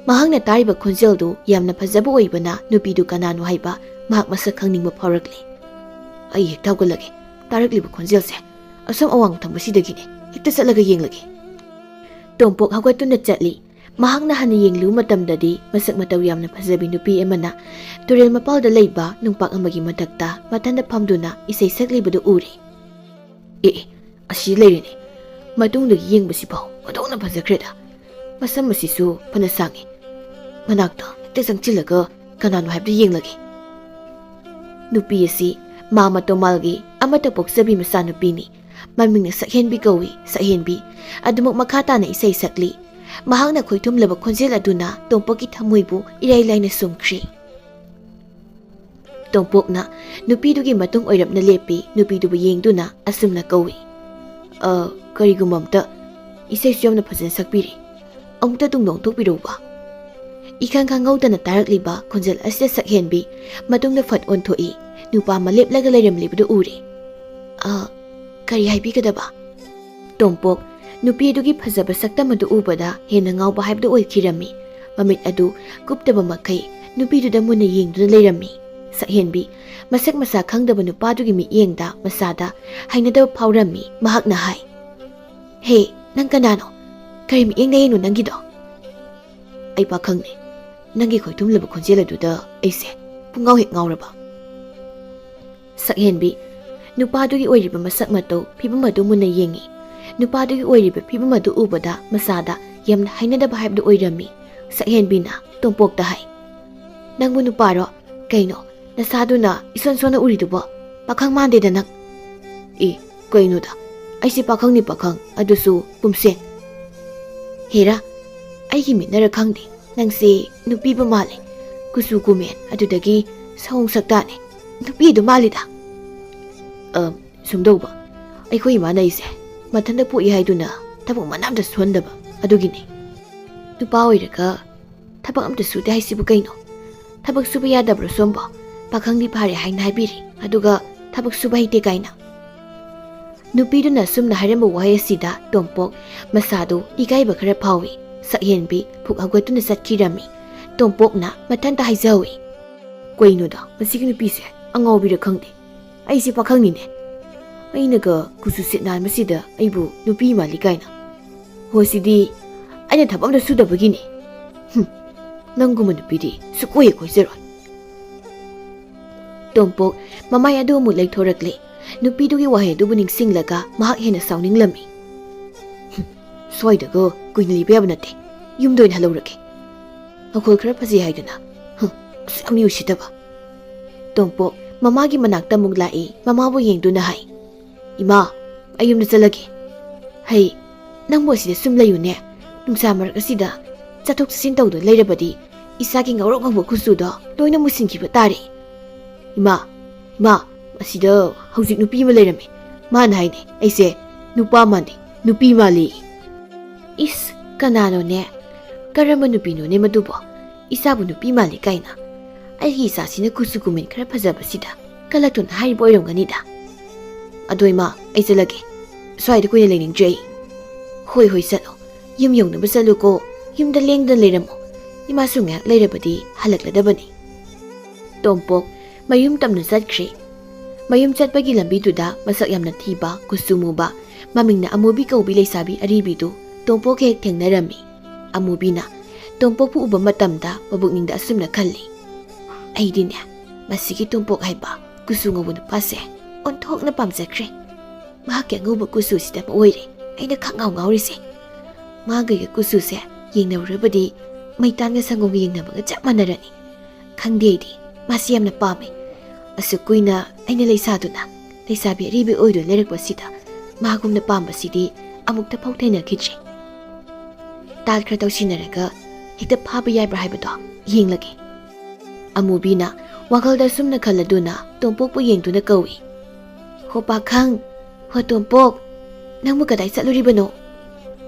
ꯃꯍꯥꯛꯅ ꯇꯥꯔꯤꯕ ꯈꯣꯟꯖꯦꯜꯗꯨ ꯌꯥꯝꯅ ꯐꯖꯕ ꯑꯣꯏꯕꯅ ꯅꯨꯄꯤꯗꯨ ꯀꯅꯥꯅꯣ ꯍꯥꯏꯕ ꯃꯍꯥꯛ ꯃꯁꯛ ꯈꯪꯅꯤꯡꯕ ꯐꯥꯎꯔꯛꯂꯤ꯫ "ꯑꯩ ꯍꯦꯛꯇ ꯍꯧꯒꯠꯂꯒꯦ꯫ ꯇꯥꯔꯛꯂꯤꯕ ꯈꯣꯟꯖꯦꯜꯁꯦ ꯑꯁꯣꯝ ꯑꯋꯥꯡ ꯊꯪꯕꯁꯤꯗꯒꯤꯅꯦ꯫ ꯍꯦꯛꯇ ꯆꯠꯂꯒ ꯌꯦꯡꯂꯒꯦ꯫" ꯇꯣꯝꯄꯣꯛ ꯍꯧꯒꯠꯇꯨꯅ ꯆꯠꯂꯤ꯫ ꯃꯍꯥꯛꯅ ꯍꯟꯅ ꯌꯦꯡꯂꯨꯕ ꯃꯇꯝꯗꯗꯤ ꯃꯁꯛ ꯃꯇꯧ ꯌꯥꯝꯅ ꯐꯖꯕꯤ ꯅꯨꯄꯤ ꯑꯃꯅ ꯇꯨꯔꯦꯜ ꯃꯄꯥꯜꯗ ꯂꯩꯕ ꯅꯨꯡꯄꯥꯛ ꯑꯃꯒꯤ ꯃꯊꯛꯇ ꯃꯊꯟꯇ ꯐꯝꯗꯨꯅ ꯏꯁꯩ ꯁꯛꯂꯤꯕꯗꯨ ꯎꯔꯦ꯫ "ꯑꯦ, ꯑꯦ, ꯑꯁꯤ ꯂꯩꯔꯦꯅꯦ꯫ ꯃꯇꯨꯡꯗꯒꯤ ꯌꯦꯡꯕꯁꯤꯐꯥꯎ ꯑꯣꯟꯊꯣꯛꯅ ꯐꯖꯈ꯭ꯔꯦꯗ꯫ ꯃꯁꯝ ꯑꯁꯤꯁꯨ ꯐꯅ ꯁꯥꯡꯉꯤ꯫ ꯃꯅꯥꯛꯇ ꯍꯦꯛꯇ ꯆꯪꯁꯤꯜꯂꯒ ꯀꯅꯥꯅꯣ ꯍꯥꯏꯕꯗꯨ ꯌꯦꯡꯂꯒꯦ꯫" ꯅꯨꯄꯤ ꯑꯁꯤ ꯃꯥ ꯃꯇꯣꯃꯥꯜꯒꯤ ꯑꯃꯠꯇ ꯄꯣꯛꯆꯕꯤ ꯃꯆꯥꯅꯨꯄꯤꯅꯤ꯫ ꯃꯃꯤꯡꯅ ꯁꯛꯍꯦꯟꯕꯤ ꯀꯧꯏ꯫ ꯁꯛꯍꯦꯟꯕꯤ ꯑꯗꯨꯃꯛ ꯃꯈꯥ ꯇꯥꯅ ꯏꯁꯩ ꯁꯛꯂꯤ꯫ ꯃꯍꯥꯛꯅ ꯈꯣꯏꯊꯨꯝꯂꯕ ꯈꯣꯟꯖꯦꯜ ꯑꯗꯨꯅ ꯇꯣꯝꯄꯣꯛꯀꯤ ꯊꯃꯣꯏꯕꯨ ꯏꯔꯥꯏ ꯂꯥꯏꯅ ꯁꯨꯝꯈ꯭ꯔꯤ꯫ ꯇꯣꯝꯄꯣꯛꯅ ꯅꯨꯄꯤꯗꯨꯒꯤ ꯃꯇꯨꯡ ꯑꯣꯏꯔꯞꯅ ꯂꯦꯞꯄꯤ꯫ ꯅꯨꯄꯤꯗꯨꯕꯨ ꯌꯦꯡꯗꯨꯅ ꯑꯁꯨꯝꯅ ꯀꯧꯏ, "ꯑ, ꯀꯔꯤꯒꯨꯝꯕ ꯑꯝꯇ, ꯏꯁꯩꯁꯨ ꯌꯥꯝꯅ ꯐꯖꯅ ꯁꯛꯄꯤꯔꯤ꯫ ꯑꯃꯨꯛꯇ ꯇꯨꯡꯗ ꯑꯣꯟꯊꯣꯛꯄꯤꯔꯛꯎꯕ꯫" ꯏꯈꯪ ꯈꯪꯍꯧꯗꯅ ꯇꯥꯔꯛꯂꯤꯕ ꯈꯣꯟꯖꯦꯜ ꯑꯁꯤꯗ ꯁꯛꯍꯦꯟꯕꯤ ꯃꯇꯨꯡꯗ ꯐꯠ ꯑꯣꯟꯊꯣꯛꯏ꯫ ꯅꯨꯄꯥ ꯑꯃ ꯂꯦꯞꯂꯒ ꯂꯩꯔꯝꯂꯤꯕꯗꯨ ꯎꯔꯦ꯫ "ꯑ, ꯀꯔꯤ ꯍꯥꯏꯕꯤꯒꯗꯕ?" ꯇꯣꯝꯄꯣꯛ ꯅꯨꯄꯤ ꯑꯗꯨꯒꯤ ꯐꯖꯕ ꯁꯛꯇꯝ ꯑꯗꯨ ꯎꯕꯗ ꯍꯦꯟꯅ ꯉꯥꯎꯕ ꯍꯥꯏꯕꯗꯨ ꯑꯣꯏꯈꯤꯔꯝꯃꯤ꯫ ꯃꯃꯤꯠ ꯑꯗꯨ ꯀꯨꯞꯇꯕ ꯃꯈꯩ ꯅꯨꯄꯤꯗꯨꯗ ꯃꯨꯟꯅ ꯌꯦꯡꯗꯨꯅ ꯂꯩꯔꯝꯃꯤ꯫ ꯁꯛꯍꯦꯟꯕꯤ ꯃꯁꯛ ꯃꯁꯥ ꯈꯪꯗꯕ ꯅꯨꯄꯥꯗꯨꯒꯤ ꯃꯤꯠꯌꯦꯡꯗ ꯃꯁꯥꯗ ꯍꯩꯅꯗꯕ ꯐꯥꯎꯔꯝꯃꯤ꯫ ꯃꯍꯥꯛꯅ ꯍꯥꯏ, "ꯍꯦ, ꯅꯪ ꯀꯅꯥꯅꯣ? ꯀꯔꯤ ꯃꯤꯠꯌꯦꯡ ꯅꯌꯦꯡꯅꯣ ꯅꯪꯒꯤꯗꯣ?" "ꯑꯩ ꯄꯥꯈꯪꯅꯦ꯫ ꯅꯪꯒꯤ ꯈꯣꯏꯊꯨꯝꯂꯕ ꯈꯣꯟꯖꯦꯜ ꯑꯗꯨꯗ ꯑꯩꯁꯦ ꯄꯨꯡꯉꯥꯎ ꯍꯦꯛ ꯉꯥꯎꯔꯕ꯫" ꯁꯛꯍꯦꯟꯕꯤ ꯅꯨꯄꯥꯗꯨꯒꯤ ꯑꯣꯏꯔꯤꯕ ꯃꯁꯛ ꯃꯇꯧ, ꯐꯤꯕꯝ ꯑꯗꯨ ꯃꯨꯟꯅ ꯌꯦꯡꯉꯤ꯫ ꯅꯨꯄꯥꯗꯨꯒꯤ ꯑꯣꯏꯔꯤꯕ ꯐꯤꯕꯝ ꯑꯗꯨ ꯎꯕꯗ ꯃꯁꯥꯗ ꯌꯥꯝꯅ ꯍꯩꯅꯗꯕ ꯍꯥꯏꯕꯗꯨ ꯑꯣꯏꯔꯝꯃꯤ꯫ ꯁꯛꯍꯦꯟꯕꯤꯅ ꯇꯣꯝꯄꯣꯛꯇ ꯍꯥꯏ, "ꯅꯪꯕꯨ ꯅꯨꯄꯥꯔꯣ? ꯀꯩꯅꯣ, ꯅꯁꯥꯗꯨꯅ ꯏꯁꯣꯟ ꯁꯣꯟꯅ ꯎꯔꯤꯗꯨꯕꯣ? ꯄꯥꯈꯪ ꯃꯥꯟꯗꯦꯗ ꯅꯪ꯫" "ꯑꯦ, ꯀꯩꯅꯣꯗ, ꯑꯩꯁꯦ ꯄꯥꯈꯪꯅꯤ ꯄꯥꯈꯪ, ꯑꯗꯨꯁꯨ ꯄꯨꯝꯁꯦꯡ꯫" "ꯍꯦꯔꯥ, ꯑꯩꯒꯤ ꯃꯤꯠꯅꯔ ꯈꯪꯗꯦ, ꯅꯪꯁꯦ ꯅꯨꯄꯤꯕꯨ ꯃꯥꯜꯂꯦ꯫ ꯀꯨꯆꯨ ꯀꯨꯃꯦꯟ, ꯑꯗꯨꯗꯒꯤ ꯁꯑꯣꯡ ꯁꯛꯇꯥꯅꯦ, ꯅꯨꯄꯤꯗꯨ ꯃꯥꯜꯂꯤꯗ꯫" "ꯑ, ꯁꯨꯝꯗꯧꯕ, ꯑꯩꯈꯣꯏ ꯏꯃꯥꯅ ꯑꯩꯁꯦ ꯃꯊꯟꯇ ꯄꯣꯛꯏ ꯍꯥꯏꯗꯨꯅ ꯊꯕꯛ ꯃꯅꯥ ꯑꯝꯇ ꯁꯨꯍꯟꯗꯕ, ꯑꯗꯨꯒꯤꯅꯤ꯫ ꯅꯨꯄꯥ ꯑꯣꯏꯔꯒ ꯊꯕꯛ ꯑꯝꯇ ꯁꯨꯗꯦ ꯍꯥꯏꯁꯤꯕꯨ ꯀꯩꯅꯣ? ꯊꯕꯛ ꯁꯨꯕ ꯌꯥꯗꯕ꯭ꯔꯣ ꯁꯣꯝꯕꯣ? ꯄꯥꯈꯪꯗꯤ ꯐꯥꯔꯦ ꯍꯥꯏꯅ ꯍꯥꯏꯕꯤꯔꯤ, ꯑꯗꯨꯒ ꯊꯕꯛ ꯁꯨꯕ ꯍꯩꯇꯦ ꯀꯥꯏꯅ꯫" ꯅꯨꯄꯤꯗꯨꯅ ꯑꯁꯨꯝꯅ ꯍꯥꯏꯔꯝꯕ ꯋꯥꯍꯩ ꯑꯁꯤꯗ ꯇꯣꯝꯄꯣꯛ ꯃꯁꯥꯗꯨ ꯏꯀꯥꯏꯕ ꯈꯔ ꯐꯥꯎꯏ꯫ ꯁꯛꯍꯦꯟꯕꯤ ꯐꯨꯛ ꯍꯧꯒꯠꯇꯨꯅ ꯆꯠꯈꯤꯔꯝꯃꯤ꯫ ꯇꯣꯝꯄꯣꯛꯅ ꯃꯊꯟꯇ ꯍꯥꯏꯖꯍꯧꯏ, "ꯀꯩꯅꯣꯗ, ꯃꯁꯤꯒꯤ ꯅꯨꯄꯤꯁꯦ ꯑꯉꯥꯎꯕꯤꯔ ꯈꯪꯗꯦ꯫ ꯑꯩꯁꯦ ꯄꯥꯈꯪꯅꯤꯅꯦ꯫ ꯑꯩꯅꯒ ꯀꯨꯆꯨ ꯁꯤꯠ ꯅꯥꯟꯕꯁꯤꯗ ꯑꯩꯕꯨ ꯅꯨꯄꯤ ꯃꯥꯜꯂꯤ ꯀꯥꯏꯅ꯫ ꯍꯣ, ꯁꯤꯗꯤ ꯑꯩꯅ ꯊꯕꯛ ꯑꯝꯇ ꯁꯨꯗꯕꯒꯤꯅꯤ꯫ ꯍꯨꯝ, ꯅꯪꯒꯨꯝꯕ ꯅꯨꯄꯤꯗꯤ ꯁꯨꯛꯀꯣꯏ ꯍꯦꯛ ꯀꯣꯏꯖꯔꯣꯏ꯫ ꯇꯣꯝꯄꯣꯛ ꯃꯃꯥꯏ ꯑꯗꯨ ꯑꯃꯨꯛ ꯂꯩꯊꯣꯔꯛꯂꯦ꯫ ꯅꯨꯄꯤꯗꯨꯒꯤ ꯋꯥꯍꯩ ꯑꯗꯨꯕꯨ ꯅꯤꯡꯁꯤꯡꯂꯒ ꯃꯍꯥꯛ ꯍꯦꯟꯅ ꯁꯥꯎꯅꯤꯡꯂꯝꯃꯤ꯫ "ꯍꯨꯝ, ꯁ꯭ꯋꯥꯏꯗꯒ ꯀꯨꯏꯅ ꯂꯩꯕ ꯌꯥꯕ ꯅꯠꯇꯦ꯫ ꯌꯨꯝꯗ ꯑꯣꯏꯅ ꯍꯜꯍꯧꯔꯒꯦ꯫ ꯋꯥꯈꯜ ꯈꯔ ꯐꯖꯩ ꯍꯥꯏꯗꯅ꯫ ꯍꯨꯝ, ꯑꯁꯨꯛ ꯌꯥꯝ ꯃꯤ ꯎꯁꯤꯠꯇꯕ"꯫ ꯇꯣꯝꯄꯣꯛ ꯃꯃꯥꯒꯤ ꯃꯅꯥꯛꯇ ꯑꯃꯨꯛ ꯂꯥꯛꯏ꯫ ꯃꯃꯥꯕꯨ ꯌꯦꯡꯗꯨꯅ ꯍꯥꯏ, "ꯏꯃꯥ, ꯑꯩ ꯌꯨꯝꯗ ꯆꯠꯂꯒꯦ"꯫ "ꯍꯩ, ꯅꯪꯕꯨ ꯑꯁꯤꯗ ꯁꯨꯝ ꯂꯩꯌꯨꯅꯦ꯫ ꯅꯨꯡꯁꯥ ꯃꯔꯛ ꯑꯁꯤꯗ ꯆꯠꯊꯣꯛ ꯆꯠꯁꯤꯟ ꯇꯧꯗꯨꯅ ꯂꯩꯔꯕꯗꯤ ꯏꯁꯥꯒꯤ ꯉꯧꯔꯣꯛ ꯉꯧꯕ ꯀꯨꯆꯨꯗꯣ ꯂꯣꯏꯅ ꯃꯨꯁꯤꯟꯈꯤꯕ ꯇꯥꯔꯦ"꯫ "ꯏꯃꯥ, ꯏꯃꯥ, ꯑꯁꯤꯗ ꯍꯧꯖꯤꯛ ꯅꯨꯄꯤ ꯑꯃ ꯂꯩꯔꯝꯃꯤ꯫ ꯃꯥꯅ ꯍꯥꯏꯅꯦ ꯑꯩꯁꯦ ꯅꯨꯄꯥ ꯃꯥꯟꯗꯦ, ꯅꯨꯄꯤ ꯃꯥꯜꯂꯤ"꯫ "ꯏꯁ, ꯀꯅꯥꯅꯣꯅꯦ? ꯀꯔꯝꯕ ꯅꯨꯄꯤꯅꯣꯅꯦ ꯃꯗꯨꯕꯣ? ꯏꯆꯥꯕꯨ ꯅꯨꯄꯤ ꯃꯥꯜꯂꯤ ꯀꯥꯏꯅ? ꯑꯩꯒꯤ ꯏꯆꯥꯁꯤꯅ ꯀꯨꯆꯨ ꯀꯨꯃꯦꯟ ꯈꯔ ꯐꯖꯕꯁꯤꯗ ꯀꯂꯛꯇꯨꯅ ꯍꯥꯏꯔꯤꯕ ꯑꯣꯏꯔꯝꯒꯅꯤꯗ꯫ ꯑꯗꯣ ꯏꯃꯥ, ꯑꯩ ꯆꯠꯂꯒꯦ꯫ ꯁ꯭ꯋꯥꯏꯗ ꯀꯨꯏꯅ ꯂꯩꯅꯤꯡꯗ꯭ꯔꯦ ꯑꯩ"꯫ "ꯍꯣꯏ, ꯍꯣꯏ, ꯆꯠꯂꯣ꯫ ꯌꯨꯝ ꯌꯧꯅꯕ ꯆꯠꯂꯨꯀꯣ꯫ ꯌꯨꯝꯗ ꯂꯦꯡꯗꯅ ꯂꯩꯔꯝꯃꯣ꯫ ꯏꯃꯥꯁꯨ ꯉꯥꯏꯍꯥꯛ ꯂꯩꯔꯕꯗꯤ ꯍꯜꯂꯛꯂꯗꯕꯅꯤ"꯫ ꯇꯣꯝꯄꯣꯛ ꯃꯌꯨꯝ ꯇꯝꯅ ꯆꯠꯈ꯭ꯔꯦ꯫ ꯃꯌꯨꯝ ꯆꯠꯄꯒꯤ ꯂꯝꯕꯤꯗꯨꯗ ꯃꯁꯛ ꯌꯥꯝꯅ ꯊꯤꯕ, ꯀꯨꯆꯨ ꯃꯨꯕ, ꯃꯃꯤꯡꯅ ꯑꯃꯨꯕꯤ ꯀꯧꯕꯤ ꯂꯩꯁꯥꯕꯤ ꯑꯔꯤꯕꯤꯗꯨ ꯇꯣꯝꯄꯣꯛ ꯍꯦꯛ ꯊꯦꯡꯅꯔꯝꯃꯤ꯫ ꯑꯃꯨꯕꯤꯅ ꯇꯣꯝꯄꯣꯛꯄꯨ ꯎꯕ ꯃꯇꯝꯗ ꯃꯕꯨꯛꯅꯤꯡꯗ ꯑꯁꯨꯝꯅ ꯈꯜꯂꯤ, "ꯑꯩꯗꯤꯅꯦ, ꯃꯁꯤꯒꯤ ꯇꯣꯝꯄꯣꯛ ꯍꯥꯏꯕ ꯀꯨꯆꯨ ꯉꯧꯕ ꯅꯨꯄꯥꯁꯦ ꯑꯣꯟꯊꯣꯛꯅ ꯄꯥꯝꯖꯈ꯭ꯔꯦ꯫ ꯃꯍꯥꯛꯀꯤ ꯑꯉꯧꯕ ꯀꯨꯆꯨꯁꯤꯗ ꯑꯣꯏꯔꯦ ꯑꯩꯅ ꯈꯪꯉꯥꯎ ꯉꯥꯎꯔꯤꯁꯦ꯫ ꯃꯥꯒ ꯑꯩꯒ ꯀꯨꯆꯨꯁꯦ ꯌꯦꯡꯅꯔꯨꯔꯕꯗꯤ ꯃꯩꯇꯥꯟꯒ ꯁꯪꯒꯣꯝꯒ ꯌꯦꯡꯅꯕꯒ ꯆꯞ ꯃꯥꯟꯅꯔꯅꯤ꯫ ꯈꯪꯗꯦ, ꯑꯩꯗꯤ ꯃꯥꯁꯤ ꯌꯥꯝꯅ ꯄꯥꯝꯃꯦ꯫ ꯑꯁꯨꯛ ꯀꯨꯏꯅ ꯑꯩꯅ ꯂꯩꯁꯥꯗꯨꯅ ꯂꯩꯁꯥꯕꯤ ꯑꯔꯤꯕꯤ ꯑꯣꯏꯗꯨꯅ ꯂꯩꯔꯛꯄꯁꯤꯗ ꯃꯥꯒꯨꯝꯅ ꯄꯥꯝꯕꯁꯤꯗꯤ ꯑꯃꯨꯛꯇ ꯐꯥꯎ ꯊꯦꯡꯅꯈꯤꯗ꯭ꯔꯤ꯫ ꯇꯥꯠ ꯈꯔ ꯇꯧꯁꯤꯟꯅꯔꯒ ꯍꯦꯛꯇ ꯐꯥꯕ ꯌꯥꯕ꯭ꯔꯥ ꯍꯥꯏꯕꯗꯣ ꯌꯦꯡꯂꯒꯦ"꯫ ꯑꯃꯨꯕꯤꯅ ꯋꯥꯈꯜꯗ ꯑꯁꯨꯝꯅ ꯈꯜꯂꯗꯨꯅ ꯇꯣꯝꯄꯣꯛꯄꯨ ꯌꯦꯡꯗꯨꯅ ꯀꯧꯏ, "ꯍꯣ ꯄꯥꯈꯪ, ꯍꯣ ꯇꯣꯝꯄꯣꯛ, ꯅꯪꯕꯨ ꯀꯗꯥꯏ ꯆꯠꯂꯨꯔꯤꯕꯅꯣ?"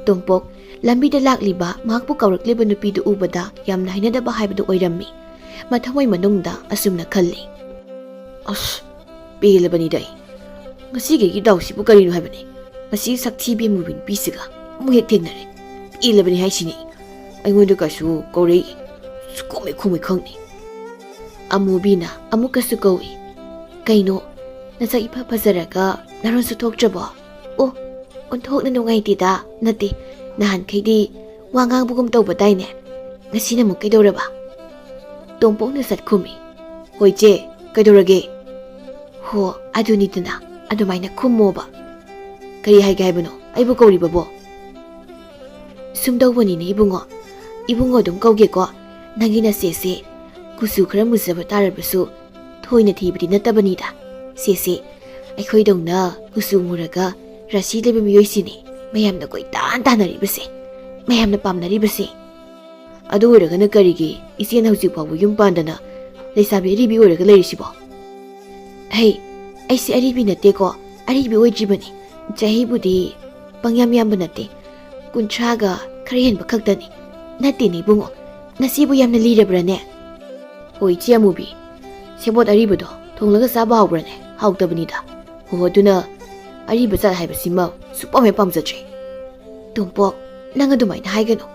ꯇꯣꯝꯄꯣꯛ ꯂꯝꯕꯤꯗ ꯂꯥꯛꯂꯤꯕ ꯃꯍꯥꯛꯄꯨ ꯀꯧꯔꯛꯂꯤꯕ ꯅꯨꯄꯤꯗꯨ ꯎꯕꯗ ꯌꯥꯝꯅ ꯍꯩꯅꯗꯕ ꯍꯥꯏꯕꯗꯨ ꯑꯣꯏꯔꯝꯃꯤ꯫ ꯃꯊꯃꯣꯏ ꯃꯅꯨꯡꯗ ꯑꯁꯨꯝꯅ ꯈꯜꯂꯤ, "ꯑꯁ, ꯄꯦꯜꯂꯕꯅꯤꯗ ꯑꯩ꯫ ꯉꯁꯤꯒꯤ ꯗꯥꯎꯁꯤꯕꯨ ꯀꯔꯤꯅꯣ ꯍꯥꯏꯕꯅꯤ? ꯃꯁꯤ ꯁꯛꯊꯤꯕꯤ ꯑꯃꯨꯕꯤ ꯅꯨꯄꯤꯁꯤꯒ ꯑꯃꯨꯛ ꯍꯦꯛ ꯊꯦꯡꯅꯔꯦ꯫ ꯄꯦꯜꯂꯕꯅꯤ ꯍꯥꯏꯁꯤꯅꯤ꯫ ꯑꯩꯉꯣꯟꯗ ꯀꯩꯁꯨ ꯀꯧꯔꯛꯏ꯫ ꯁꯨꯛꯈꯨꯝ ꯍꯦꯛ ꯈꯨꯝꯃꯣꯏ ꯈꯪꯅꯤ"꯫ ꯑꯃꯨꯕꯤꯅ ꯑꯃꯨꯛꯀꯁꯨ ꯀꯧꯏ, "ꯀꯩꯅꯣ, ꯅꯁꯛ ꯏꯐ ꯐꯖꯔꯒ ꯅꯔꯣꯟꯁꯨ ꯊꯣꯛꯇ꯭ꯔꯕꯣ? ꯑꯣ, ꯑꯣꯟꯊꯣꯛꯅ ꯅꯨꯡꯉꯥꯏꯇꯦꯗ꯫ ꯅꯠꯇꯦ, ꯅꯍꯥꯟꯈꯩꯗꯤ ꯋꯥ ꯉꯥꯡꯕꯒꯨꯝ ꯇꯧꯕ ꯇꯥꯏꯅꯦ꯫ ꯉꯁꯤꯅ ꯑꯃꯨꯛ ꯀꯩꯗꯧꯔꯕ?" ꯇꯣꯝꯄꯣꯛꯅ ꯁꯠ ꯈꯨꯝꯃꯤ꯫ "ꯍꯣꯏ ꯆꯦ, ꯀꯩꯗꯧꯔꯒꯦ?" "ꯍꯣ, ꯑꯗꯨꯅꯤꯗꯅ, ꯑꯗꯨꯃꯥꯏꯅ ꯈꯨꯝꯃꯣꯕ꯫" "ꯀꯔꯤ ꯍꯥꯏꯒꯦ ꯍꯥꯏꯕꯅꯣ, ꯑꯩꯕꯨ ꯀꯧꯔꯤꯕꯕꯣ?" "ꯁꯨꯝ ꯇꯧꯕꯅꯤꯅꯦ ꯏꯕꯨꯡꯉꯣ꯫ ꯏꯕꯨꯡꯉꯣ ꯑꯗꯨꯝ ꯀꯧꯒꯦꯀꯣ꯫ ꯅꯪꯒꯤ ꯅꯆꯦꯁꯦ ꯀꯨꯆꯨ ꯈꯔ ꯃꯨꯖꯕ ꯇꯥꯔꯕꯁꯨ ꯊꯣꯏꯅ ꯊꯤꯕꯗꯤ ꯅꯠꯇꯕꯅꯤꯗ꯫ ꯁꯦꯁꯦ, ꯑꯩꯈꯣꯏꯗꯧꯅ ꯀꯨꯆꯨ ꯃꯨꯔꯒ ꯔꯥꯁꯤ ꯂꯩꯕ ꯃꯤꯑꯣꯏꯁꯤꯅꯤ ꯃꯌꯥꯝꯅ ꯀꯣꯏꯇꯥꯟ ꯇꯥꯟꯅꯔꯤꯕꯁꯦ, ꯃꯌꯥꯝꯅ ꯄꯥꯝꯅꯔꯤꯕꯁꯦ꯫ ꯑꯗꯨ ꯑꯣꯏꯔꯒꯅ ꯀꯔꯤꯒꯤ ꯏꯆꯦꯅ ꯍꯧꯖꯤꯛ ꯐꯥꯎꯕ ꯌꯨꯝ ꯄꯥꯟꯗꯅ ꯂꯩꯁꯥꯕꯤ ꯑꯔꯤꯕꯤ ꯑꯣꯏꯔꯒ ꯂꯩꯔꯤꯁꯤꯕꯣ?" "ꯍꯩ, ꯑꯩꯁꯦ ꯑꯔꯤꯕꯤ ꯅꯠꯇꯦꯀꯣ, ꯑꯔꯤꯕꯤ ꯑꯣꯏꯗ꯭ꯔꯤꯕꯅꯤ꯫ ꯆꯍꯤꯕꯨꯗꯤ ꯄꯪꯌꯥꯝ ꯌꯥꯝꯕ ꯅꯠꯇꯦ, ꯀꯨꯟꯊ꯭ꯔꯥꯒ ꯈꯔ ꯍꯦꯟꯕ ꯈꯛꯇꯅꯤ꯫ ꯅꯠꯇꯦꯅꯦ ꯏꯕꯨꯡꯉꯣ, ꯅꯆꯦꯕꯨ ꯌꯥꯝꯅ ꯂꯤꯔꯕ꯭ꯔꯥꯅꯦ?" "ꯍꯣꯏ ꯏꯆꯦ ꯑꯃꯨꯕꯤ, ꯁꯦꯕꯣꯠ ꯑꯔꯤꯕꯗꯣ ꯊꯣꯡꯂꯒ ꯆꯥꯕ ꯍꯥꯎꯕ꯭ꯔꯥꯅꯦ? ꯍꯥꯎꯇꯕꯅꯤꯗ꯫ ꯍꯣ, ꯑꯗꯨꯅ ꯑꯔꯤꯕ ꯖꯥꯠ ꯍꯥꯏꯕꯁꯤꯃ ꯁꯨꯛꯄꯥꯝ ꯍꯦꯛ ꯄꯥꯝꯖꯗ꯭ꯔꯦ꯫" "ꯇꯣꯝꯄꯣꯛ, ꯅꯪ ꯑꯗꯨꯃꯥꯏꯅ ꯍꯥꯏꯒꯅꯨ꯫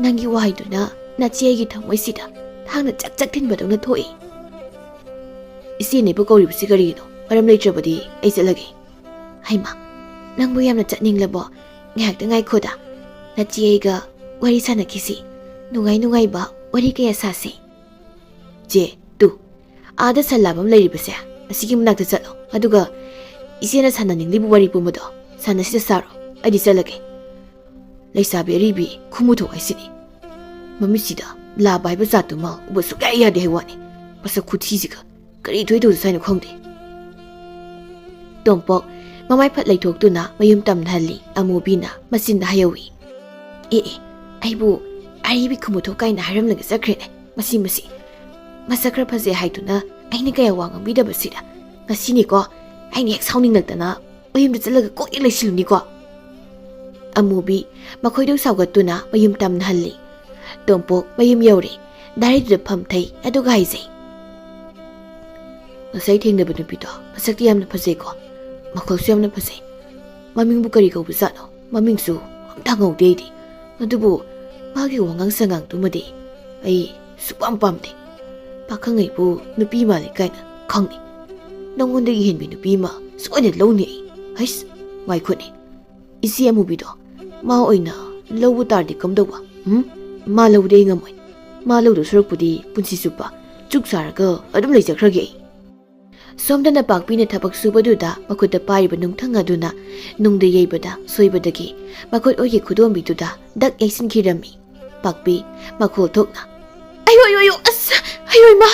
ꯅꯪꯒꯤ ꯋꯥꯍꯩꯗꯨꯅ ꯅꯆꯦ ꯑꯩꯒꯤ ꯊꯃꯣꯏꯁꯤꯗ ꯊꯥꯡꯅ ꯆꯛ ꯆꯛ ꯊꯤꯟꯕꯗꯧꯅ ꯊꯣꯛꯏ꯫" "ꯏꯆꯦꯅ ꯏꯕꯨ ꯀꯧꯔꯤꯕꯁꯤ ꯀꯔꯤꯒꯤꯅꯣ? ꯃꯔꯝ ꯂꯩꯇ꯭ꯔꯕꯗꯤ ꯑꯩ ꯆꯠꯂꯒꯦ꯫" "ꯍꯩꯃꯥ, ꯅꯪꯕꯨ ꯌꯥꯝꯅ ꯆꯠꯅꯤꯡꯂꯕꯣ? ꯉꯥꯏꯍꯥꯛꯇ ꯉꯥꯏꯈꯣꯗ꯫ ꯅꯆꯦ ꯑꯩꯒ ꯋꯥꯔꯤ ꯁꯥꯟꯅꯈꯤꯁꯤ꯫ ꯅꯨꯡꯉꯥꯏ ꯅꯨꯡꯉꯥꯏꯕ ꯋꯥꯔꯤ ꯀꯌꯥ ꯁꯥꯁꯤ꯫" "ꯆꯦ, ꯇꯨ, ꯑꯥꯗ ꯁꯟ ꯂꯥꯕ ꯑꯃ ꯂꯩꯔꯤꯕꯁꯦ, ꯑꯁꯤꯒꯤ ꯃꯅꯥꯛꯇ ꯆꯠꯂꯣ꯫ ꯑꯗꯨꯒ ꯏꯆꯦꯅ ꯁꯥꯟꯅꯅꯤꯡꯂꯤꯕ ꯋꯥꯔꯤ ꯄꯨꯝꯕꯗꯣ ꯁꯥꯟꯅꯁꯤꯗ ꯁꯥꯔꯣ꯫ ꯑꯩꯗꯤ ꯆꯠꯂꯒꯦ꯫" "ꯂꯩꯁꯥꯕꯤ ꯑꯔꯤꯕꯤ ꯈꯨꯃꯨꯊꯣꯛ ꯍꯥꯏꯁꯤꯅꯤ꯫ ꯃꯃꯤꯠꯁꯤꯗ ꯂꯥꯕ ꯍꯥꯏꯕ ꯖꯥꯠꯇꯨꯃ ꯎꯕ ꯁꯨꯛꯌꯥ ꯌꯥꯗꯦ ꯍꯥꯏ ꯋꯥꯅꯤ꯫ ꯃꯁꯛ ꯈꯨꯊꯤꯁꯤꯒ ꯀꯔꯤ ꯊꯣꯏꯗꯧꯁꯨ ꯍꯥꯏꯅꯣ ꯈꯪꯗꯦ꯫" ꯇꯣꯝꯄꯣꯛ ꯃꯃꯥꯏ ꯐꯠ ꯂꯩꯊꯣꯛꯇꯨꯅ ꯃꯌꯨꯝ ꯇꯝꯅꯍꯜꯂꯤ꯫ ꯑꯃꯨꯕꯤꯅ ꯃꯆꯤꯟꯗ ꯍꯥꯏꯍꯧꯏ꯫ "ꯑꯦ ꯑꯦ, ꯑꯩꯕꯨ ꯑꯔꯤꯕꯤ ꯈꯨꯃꯨꯊꯣꯛ ꯀꯥꯏꯅ ꯍꯥꯏꯔꯝꯂꯒ ꯆꯠꯈ꯭ꯔꯦꯅꯦ꯫ ꯃꯁꯤ, ꯃꯁꯤ꯫ ꯃꯁꯛ ꯈꯔ ꯐꯖꯩ ꯍꯥꯏꯗꯨꯅ ꯑꯩꯅ ꯀꯌꯥ ꯋꯥ ꯉꯥꯡꯕꯤꯗꯕꯁꯤꯗ ꯉꯁꯤꯅꯤꯀꯣ ꯑꯩꯅ ꯍꯦꯛ ꯁꯥꯎꯅꯤꯡꯂꯛꯇꯅ ꯃꯌꯨꯝꯗ ꯆꯠꯂꯒ ꯀꯣꯛ ꯍꯦꯛ ꯂꯩꯁꯤꯜꯂꯨꯅꯤꯀꯣ꯫" ꯑꯃꯨꯕꯤ ꯃꯈꯣꯏꯗꯧ ꯁꯥꯎꯒꯠꯇꯨꯅ ꯃꯌꯨꯝ ꯇꯝꯅꯍꯜꯂꯤ꯫ ꯇꯣꯝꯄꯣꯛ ꯃꯌꯨꯝ ꯌꯧꯔꯦ꯫ ꯗꯥꯏꯔꯤꯗꯨꯗ ꯐꯝꯊꯩ꯫ ꯑꯗꯨꯒ ꯍꯥꯏꯖꯩ, "ꯉꯁꯥꯏ ꯊꯦꯡꯅꯕ ꯅꯨꯄꯤꯗꯣ ꯃꯁꯛꯇꯤ ꯌꯥꯝꯅ ꯐꯖꯩꯀꯣ, ꯃꯈꯜꯁꯨ ꯌꯥꯝꯅ ꯐꯖꯩ꯫ ꯃꯃꯤꯡꯕꯨ ꯀꯔꯤ ꯀꯧꯕꯖꯥꯠꯅꯣ? ꯃꯃꯤꯡꯁꯨ ꯑꯝꯇ ꯍꯪꯍꯧꯗꯦ ꯑꯩꯗꯤ꯫ ꯑꯗꯨꯕꯨ ꯃꯥꯒꯤ ꯋꯥꯉꯥꯡ ꯁꯉꯥꯡꯗꯨꯃꯗꯤ ꯑꯩ ꯁꯨꯛꯄꯥꯝ ꯄꯥꯝꯗꯦ꯫ ꯄꯥꯈꯪ ꯑꯩꯕꯨ ꯅꯨꯄꯤ ꯃꯥꯜꯂꯦ ꯀꯥꯏꯅ ꯈꯪꯅꯤ꯫ ꯅꯉꯣꯟꯗꯒꯤ ꯍꯦꯟꯕꯤ ꯅꯨꯄꯤ ꯑꯃ ꯁꯣꯏꯗꯅ ꯂꯧꯅꯤ ꯑꯩ꯫ ꯍꯩꯁ, ꯉꯥꯏꯈꯣꯅꯦ꯫ ꯏꯆꯦ ꯑꯃꯨꯕꯤꯗꯣ ꯃꯥ ꯑꯣꯏꯅ ꯂꯧꯕ ꯇꯥꯔꯗꯤ ꯀꯝꯗꯧꯕ? "ꯎꯝ, ꯃꯥ ꯂꯧꯗꯤ ꯑꯩ ꯉꯝꯃꯣꯏ꯫ ꯃꯥ ꯂꯧꯗꯧ ꯁꯔꯨꯛꯄꯨꯗꯤ ꯄꯨꯟꯁꯤ ꯆꯨꯞꯄ ꯆꯨꯛ ꯁꯥꯔꯒ ꯑꯗꯨꯝ ꯂꯩꯖꯈ꯭ꯔꯒꯦ ꯑꯩ꯫" ꯁꯣꯝꯗꯅ ꯄꯥꯛꯄꯤꯅ ꯊꯕꯛ ꯁꯨꯕꯗꯨꯗ ꯃꯈꯨꯠꯇ ꯄꯥꯏꯔꯤꯕ ꯅꯨꯡꯊꯪ ꯑꯗꯨꯅ ꯅꯨꯡꯗ ꯌꯩꯕꯗ ꯁꯣꯏꯕꯗꯒꯤ ꯃꯈꯨꯠ ꯑꯣꯏꯒꯤ ꯈꯨꯗꯣꯝꯕꯤꯗꯨꯗ ꯗꯛ ꯌꯩꯁꯤꯟꯈꯤꯔꯝꯃꯤ꯫ ꯄꯥꯛꯄꯤ ꯃꯈꯣꯜ ꯊꯣꯛꯅ, "ꯑꯌꯣ, ꯑꯌꯣ, ꯑꯌꯣ, ꯑꯁ, ꯑꯌꯣ, ꯏꯃꯥ!"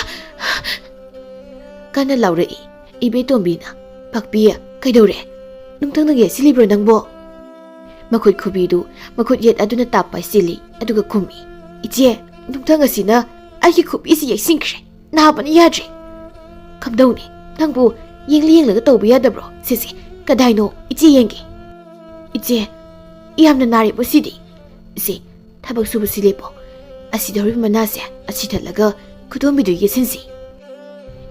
ꯀꯟꯅ ꯂꯥꯎꯔꯛꯏ꯫ ꯏꯕꯦꯇꯣꯝꯕꯤꯅ, "ꯄꯥꯛꯄꯤ, ꯀꯩꯗꯧꯔꯦ? ꯅꯨꯡꯊꯪꯅ ꯌꯩꯁꯤꯜꯂꯤꯕ꯭ꯔꯣ ꯅꯪꯕꯣ?" ꯃꯈꯨꯠ ꯈꯨꯕꯤꯗꯨ ꯃꯈꯨꯠ ꯌꯦꯠ ꯑꯗꯨꯅ ꯇꯥꯞ ꯄꯥꯏꯁꯤꯜꯂꯤ, ꯑꯗꯨꯒ ꯈꯨꯝꯃꯤ, "ꯏꯆꯦ, ꯅꯨꯡꯊꯪ ꯑꯁꯤꯅ ꯑꯩꯒꯤ ꯈꯨꯕꯤꯁꯤ ꯌꯩꯁꯤꯟꯈ꯭ꯔꯦ꯫ ꯅꯥꯕꯅ ꯌꯥꯗ꯭ꯔꯦ꯫" "ꯀꯝꯗꯧꯅꯤ? ꯅꯪꯕꯨ ꯌꯦꯡꯂ ꯌꯦꯡꯂꯒ ꯇꯧꯕ ꯌꯥꯗꯕ꯭ꯔꯣ? ꯁꯤꯁꯦ, ꯀꯗꯥꯏꯅꯣ? ꯏꯆꯦ ꯌꯦꯡꯒꯦ꯫" "ꯏꯆꯦ, ꯌꯥꯝꯅ ꯅꯥꯔꯤꯕꯣ ꯁꯤꯗꯤ?" "ꯏꯆꯦ, ꯊꯕꯛ ꯁꯨꯕꯁꯤ ꯂꯦꯞꯄꯣ꯫ ꯑꯁꯤꯗ ꯍꯧꯔꯤꯕ ꯃꯅꯥꯁꯦ ꯑꯁꯤ ꯊꯠꯂꯒ ꯈꯨꯗꯣꯝꯕꯤꯗꯨ ꯌꯦꯠꯁꯤꯟꯁꯤ꯫"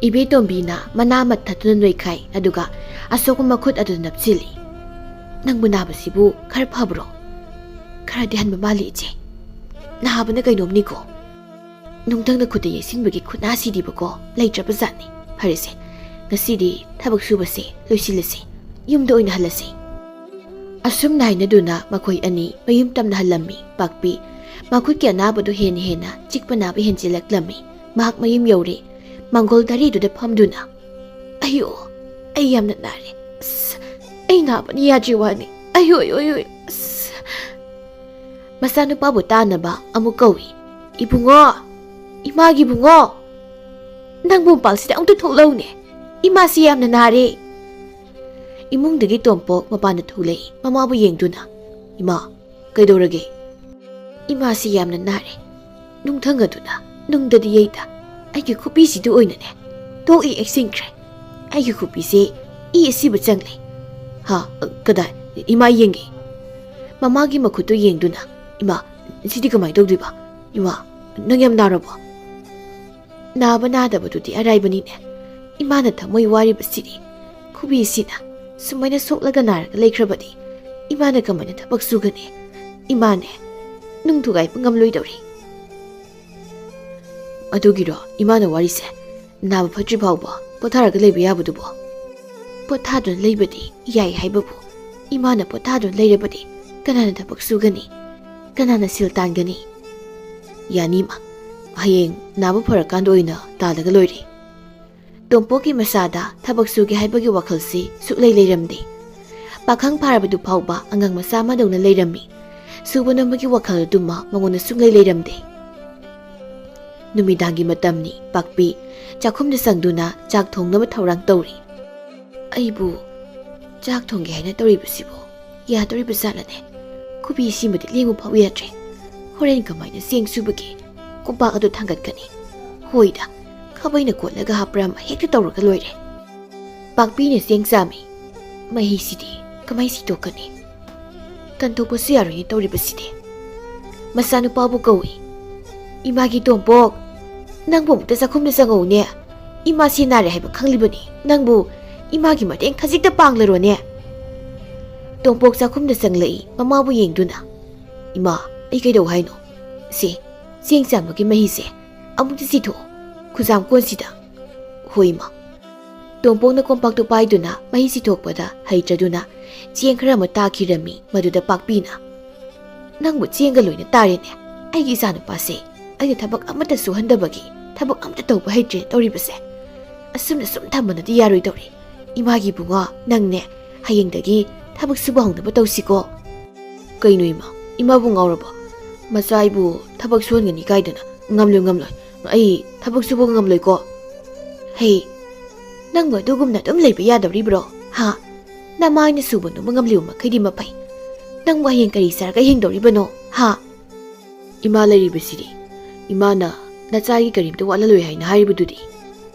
ꯏꯕꯦꯇꯣꯝꯕꯤꯅ ꯃꯅꯥ ꯑꯃ ꯊꯠꯇꯨꯅ ꯅꯣꯏꯈꯥꯏ, ꯑꯗꯨꯒ ꯑꯁꯣꯛꯄ ꯃꯈꯨꯠ ꯑꯗꯨꯗ ꯅꯞꯁꯤꯜꯂꯤ꯫ "ꯅꯪꯕꯨ ꯅꯥꯕꯁꯤꯕꯨ ꯈꯔ ꯐꯕ꯭ꯔꯣ?" "ꯈꯔꯗꯤ ꯍꯟꯕ ꯃꯥꯜꯂꯤ, ꯏꯆꯦ꯫ ꯅꯥꯕꯅ ꯀꯩꯅꯣꯝꯅꯤꯀꯣ꯫ ꯅꯨꯡꯊꯪꯅ ꯈꯨꯠꯇ ꯌꯩꯁꯤꯟꯕꯒꯤ ꯈꯨꯠꯅꯥ ꯁꯤꯗꯤꯕꯀꯣ ꯂꯩꯇ꯭ꯔꯕ ꯖꯥꯠꯅꯤ꯫ ꯐꯔꯦꯁꯦ, ꯉꯁꯤꯗꯤ ꯊꯕꯛ ꯁꯨꯕꯁꯦ ꯂꯣꯏꯁꯤꯜꯂꯁꯤ꯫ ꯌꯨꯝꯗ ꯑꯣꯏꯅ ꯍꯜꯂꯁꯤ꯫" ꯑꯁꯨꯝꯅ ꯍꯥꯏꯅꯗꯨꯅ ꯃꯈꯣꯏ ꯑꯅꯤ ꯃꯌꯨꯝ ꯇꯝꯅ ꯍꯜꯂꯝꯃꯤ꯫ ꯄꯥꯛꯄꯤ ꯃꯈꯨꯠꯀꯤ ꯑꯅꯥꯕꯗꯨ ꯍꯦꯟꯅ ꯍꯦꯟꯅ ꯆꯤꯛꯄ ꯅꯥꯕ ꯍꯦꯟꯖꯤꯜꯂꯛꯂꯝꯃꯤ꯫ ꯃꯍꯥꯛ ꯃꯌꯨꯝ ꯌꯧꯔꯦ꯫ ꯃꯥꯡꯒꯣꯜ ꯗꯥꯔꯤꯗꯨꯗ ꯐꯝꯗꯨꯅ, "ꯑꯌꯣ, ꯑꯩ ꯌꯥꯝꯅ ꯅꯥꯔꯦ꯫ ꯑꯁ, ꯑꯩ ꯅꯥꯕꯅ ꯌꯥꯗ꯭ꯔꯤ ꯋꯥꯅꯤ꯫ ꯑꯌꯣ, ꯑꯌꯣ, ꯑꯌꯣ, ꯑꯁ꯫" ꯃꯆꯥꯅꯨꯄꯥꯕꯨ ꯇꯥꯅꯕ ꯑꯃꯨꯛ ꯀꯧꯏ, "ꯏꯕꯨꯡꯉꯣ, ꯏꯃꯥꯒꯤ ꯏꯕꯨꯡꯉꯣ, ꯅꯪꯕꯨ ꯃꯄꯥꯜꯁꯤꯗ ꯑꯃꯨꯛꯇ ꯊꯣꯛꯂꯛꯎꯅꯦ꯫ ꯏꯃꯥꯁꯤ ꯌꯥꯝꯅ ꯅꯥꯔꯦ꯫" ꯏꯃꯨꯡꯗꯒꯤ ꯇꯣꯝꯄꯣꯛ ꯃꯄꯥꯟꯗ ꯊꯣꯛꯂꯛꯏ, ꯃꯃꯥꯕꯨ ꯌꯦꯡꯗꯨꯅ, "ꯏꯃꯥ, ꯀꯩꯗꯧꯔꯒꯦ?" "ꯏꯃꯥꯁꯤ ꯌꯥꯝꯅ ꯅꯥꯔꯦ꯫ ꯅꯨꯡꯊꯪ ꯑꯗꯨꯅ ꯅꯨꯡꯗꯗꯤ ꯌꯩꯗ, ꯑꯩꯒꯤ ꯈꯨꯕꯤꯁꯤꯗ ꯑꯣꯏꯅꯅꯦ ꯇꯣꯛꯏ ꯌꯩꯁꯤꯟꯈ꯭ꯔꯦ꯫ ꯑꯩꯒꯤ ꯈꯨꯕꯤꯁꯦ ꯏ ꯑꯁꯤꯕ ꯆꯪꯂꯦ꯫" "ꯍꯥ? ꯀꯗꯥꯏ? ꯏꯃꯥ ꯌꯦꯡꯒꯦ꯫" ꯃꯃꯥꯒꯤ ꯃꯈꯨꯠꯇꯨ ꯌꯦꯡꯗꯨꯅ, "ꯏꯃꯥ, ꯁꯤꯗꯤ ꯀꯃꯥꯏꯅ ꯇꯧꯗꯣꯏꯕ? ꯏꯃꯥ, ꯅꯪ ꯌꯥꯝ ꯅꯥꯔꯕꯣ?" ꯅꯥꯕ ꯅꯥꯗꯕꯗꯨꯗꯤ ꯑꯔꯥꯏꯕꯅꯤꯅꯦ꯫ ꯏꯃꯥꯅ ꯊꯃꯣꯏ ꯋꯥꯔꯤꯕꯁꯤꯗꯤ, ꯈꯨꯕꯤꯁꯤꯅ ꯁꯨꯃꯥꯏꯅ ꯁꯣꯛꯂꯒ ꯅꯥꯔꯒ ꯂꯩꯈ꯭ꯔꯕꯗꯤ ꯏꯃꯥꯅ ꯀꯃꯥꯏꯅ ꯊꯕꯛ ꯁꯨꯒꯅꯤ? ꯏꯃꯥꯅꯦ, ꯅꯨꯡ ꯊꯨꯒꯥꯏꯕ ꯉꯝꯂꯣꯏꯗꯧꯔꯤ꯫ "ꯑꯗꯨꯒꯤꯔꯣ ꯏꯃꯥꯅ ꯋꯥꯔꯤꯁꯦ? ꯅꯥꯕ ꯐꯠꯇ꯭ꯔꯤ ꯐꯥꯎꯕ ꯄꯣꯊꯥꯔꯒ ꯂꯩꯕ ꯌꯥꯕꯗꯨꯕꯣ?" "ꯄꯣꯊꯥꯗꯨꯅ ꯂꯩꯕꯗꯤ ꯌꯥꯏ ꯍꯥꯏꯕꯕꯨ, ꯏꯃꯥꯅ ꯄꯣꯊꯥꯗꯨꯅ ꯂꯩꯔꯕꯗꯤ ꯀꯅꯥꯅ ꯊꯕꯛ ꯁꯨꯒꯅꯤ? ꯀꯅꯥꯅ ꯁꯦꯜ ꯇꯥꯟꯒꯅꯤ? ꯌꯥꯅꯤ ꯏꯃꯥ, ꯍꯌꯦꯡ ꯅꯥꯕ ꯐꯔꯀꯥꯟꯗ ꯑꯣꯏꯅ ꯇꯥꯜꯂꯒ ꯂꯣꯏꯔꯦ꯫ ꯇꯣꯝꯄꯣꯛꯀꯤ ꯃꯁꯥꯗ ꯊꯕꯛ ꯁꯨꯒꯦ ꯍꯥꯏꯕꯒꯤ ꯋꯥꯈꯜꯁꯤ ꯁꯨꯛꯂꯩ ꯂꯩꯔꯝꯗꯦ꯫ ꯄꯥꯈꯪ ꯐꯥꯔꯕꯗꯨ ꯐꯥꯎꯕ ꯑꯉꯥꯡ ꯃꯆꯥ ꯑꯃꯗꯧꯅ ꯂꯩꯔꯝꯃꯤ꯫ ꯁꯨꯕ ꯅꯣꯝꯕꯒꯤ ꯋꯥꯈꯜ ꯑꯗꯨꯃ ꯃꯉꯣꯟꯗ ꯁꯨꯛꯂꯩ ꯂꯩꯔꯝꯗꯦ꯫ ꯅꯨꯃꯤꯗꯥꯡꯒꯤ ꯃꯇꯝꯅꯤ꯫ ꯄꯥꯛꯄꯤ ꯆꯥꯛꯈꯨꯝꯗ ꯆꯪꯗꯨꯅ ꯆꯥꯛ ꯊꯣꯡꯅꯕ ꯊꯧꯔꯥꯡ ꯇꯧꯔꯤ꯫ ꯑꯩꯕꯨ ꯆꯥꯛ ꯊꯣꯡꯒꯦ ꯍꯥꯏꯅ ꯇꯧꯔꯤꯕꯁꯤꯕꯨ ꯌꯥꯗꯣꯔꯤꯕ ꯖꯥꯠꯂꯅꯦ? ꯈꯨꯕꯤꯁꯤꯃꯗꯤ ꯂꯦꯡꯕ ꯐꯥꯎ ꯌꯥꯗ꯭ꯔꯦ꯫ ꯍꯣꯔꯦꯟ ꯀꯃꯥꯏꯅ ꯆꯦꯡ ꯁꯨꯕꯒꯤ ꯀꯣꯝꯄꯥꯛ ꯑꯗꯨ ꯊꯥꯡꯒꯠꯀꯅꯤ? ꯍꯣꯏꯗ, ꯈꯥꯕꯩꯅ ꯀꯣꯠꯂꯒ ꯍꯥꯞꯄ꯭ꯔꯥ ꯑꯃ ꯍꯦꯛꯇ ꯇꯧꯔꯒ ꯂꯣꯏꯔꯦ꯫ ꯄꯥꯛꯄꯤꯅ ꯆꯦꯡ ꯆꯥꯝꯃꯤ꯫ ꯃꯍꯤꯁꯤꯗꯤ ꯀꯃꯥꯏ ꯁꯤꯠꯇꯣꯛꯀꯅꯤ? ꯇꯟꯊꯣꯛꯄꯁꯨ ꯌꯥꯔꯣꯏꯅꯦ ꯇꯧꯔꯤꯕꯁꯤꯗꯤ꯫ ꯃꯆꯥꯅꯨꯄꯥꯕꯨ ꯀꯧꯏ꯫ "ꯏꯃꯥꯒꯤ ꯇꯣꯝꯄꯣꯛ, ꯅꯪꯕꯨ ꯑꯃꯨꯛꯇ ꯆꯥꯛꯈꯨꯝꯗ ꯆꯪꯉꯛꯎꯅꯦ꯫ ꯏꯃꯥꯁꯤ ꯅꯥꯔꯦ ꯍꯥꯏꯕ ꯈꯪꯂꯤꯕꯅꯤ꯫ ꯅꯪꯕꯨ ꯏꯃꯥꯒꯤ ꯃꯇꯦꯡ ꯈꯖꯤꯛꯇ ꯄꯥꯡꯂꯔꯣꯅꯦ?" ꯇꯣꯝꯄꯣꯛ ꯆꯥꯛꯈꯨꯝꯗ ꯆꯪꯂꯛꯏ, ꯃꯃꯥꯕꯨ ꯌꯦꯡꯗꯨꯅ꯫ "ꯏꯃꯥ, ꯑꯩ ꯀꯩꯗꯧ ꯍꯥꯏꯅꯣ? ꯁꯦ, ꯆꯦꯡ ꯆꯥꯝꯕꯒꯤ ꯃꯍꯤꯁꯦ ꯑꯃꯨꯛꯇ ꯆꯤꯊꯣꯛꯑꯣ, ꯈꯨꯖꯥꯝ ꯀꯣꯟꯁꯤꯗ꯫" "ꯍꯣꯏ, ꯏꯃꯥ꯫" ꯇꯣꯝꯄꯣꯛꯅ ꯀꯣꯝꯄꯥꯛꯇꯨ ꯄꯥꯏꯗꯨꯅ ꯃꯍꯤ ꯆꯤꯊꯣꯛꯄꯗ ꯍꯩꯇ꯭ꯔꯗꯨꯅ ꯆꯦꯡ ꯈꯔ ꯑꯃ ꯇꯥꯈꯤꯔꯝꯃꯤ꯫ ꯃꯗꯨꯗ ꯄꯥꯛꯄꯤꯅ, "ꯅꯪꯕꯨ ꯆꯦꯡꯒ ꯂꯣꯏꯅ ꯇꯥꯔꯦꯅꯦ꯫ ꯑꯩꯒꯤ ꯏꯆꯥꯅꯨꯄꯥꯁꯦ ꯑꯩꯅ ꯊꯕꯛ ꯑꯃꯠꯇ ꯁꯨꯍꯟꯗꯕꯒꯤ, ꯊꯕꯛ ꯑꯃꯠꯇ ꯇꯧꯕ ꯍꯩꯇ꯭ꯔꯦ ꯇꯧꯔꯤꯕꯁꯦ꯫ ꯑꯁꯨꯝꯅ ꯁꯨꯝ ꯊꯝꯕꯅꯗꯤ ꯌꯥꯔꯣꯏꯗꯧꯔꯤ꯫ ꯏꯃꯥꯒꯤ ꯏꯕꯨꯡꯉꯣ, ꯅꯪꯅꯦ ꯍꯌꯦꯡꯗꯒꯤ ꯊꯕꯛ ꯁꯨꯕ ꯍꯧꯅꯕ ꯇꯧꯁꯤꯀꯣ꯫" "ꯀꯩꯅꯣ ꯏꯃꯥ? ꯏꯃꯥꯕꯨ ꯉꯥꯎꯔꯕꯣ? ꯃꯆꯥ ꯑꯩꯕꯨ ꯊꯕꯛ ꯁꯨꯍꯟꯒꯅꯤ ꯀꯥꯏꯗꯅ? ꯉꯝꯂꯣꯏ, ꯉꯝꯂꯣꯏ꯫ ꯑꯩ ꯊꯕꯛ ꯁꯨꯕ ꯉꯝꯂꯣꯏꯀꯣ꯫" "ꯍꯦ, ꯅꯪꯕꯨ ꯑꯗꯨꯒꯨꯝꯅ ꯑꯗꯨꯝ ꯂꯩꯕ ꯌꯥꯗꯧꯔꯤꯕ꯭ꯔꯣ? ꯍꯥ? ꯅꯃꯥꯏꯅ ꯁꯨꯕ ꯅꯣꯝꯕ ꯉꯝꯂꯤꯕ ꯃꯈꯩꯗꯤ ꯃꯐꯩ꯫ ꯅꯪꯕꯨ ꯍꯌꯦꯡ ꯀꯔꯤ ꯆꯥꯔꯒ ꯍꯤꯡꯗꯧꯔꯤꯕꯅꯣ? ꯍꯥ?" "ꯏꯃꯥ ꯂꯩꯔꯤꯕꯁꯤꯗꯤ꯫ ꯏꯃꯥꯅ ꯅꯆꯥꯒꯤ ꯀꯔꯤꯝꯇ ꯋꯥꯠꯍꯜꯂꯣꯏ ꯍꯥꯏꯅ ꯍꯥꯏꯔꯤꯕꯗꯨꯗꯤ꯫"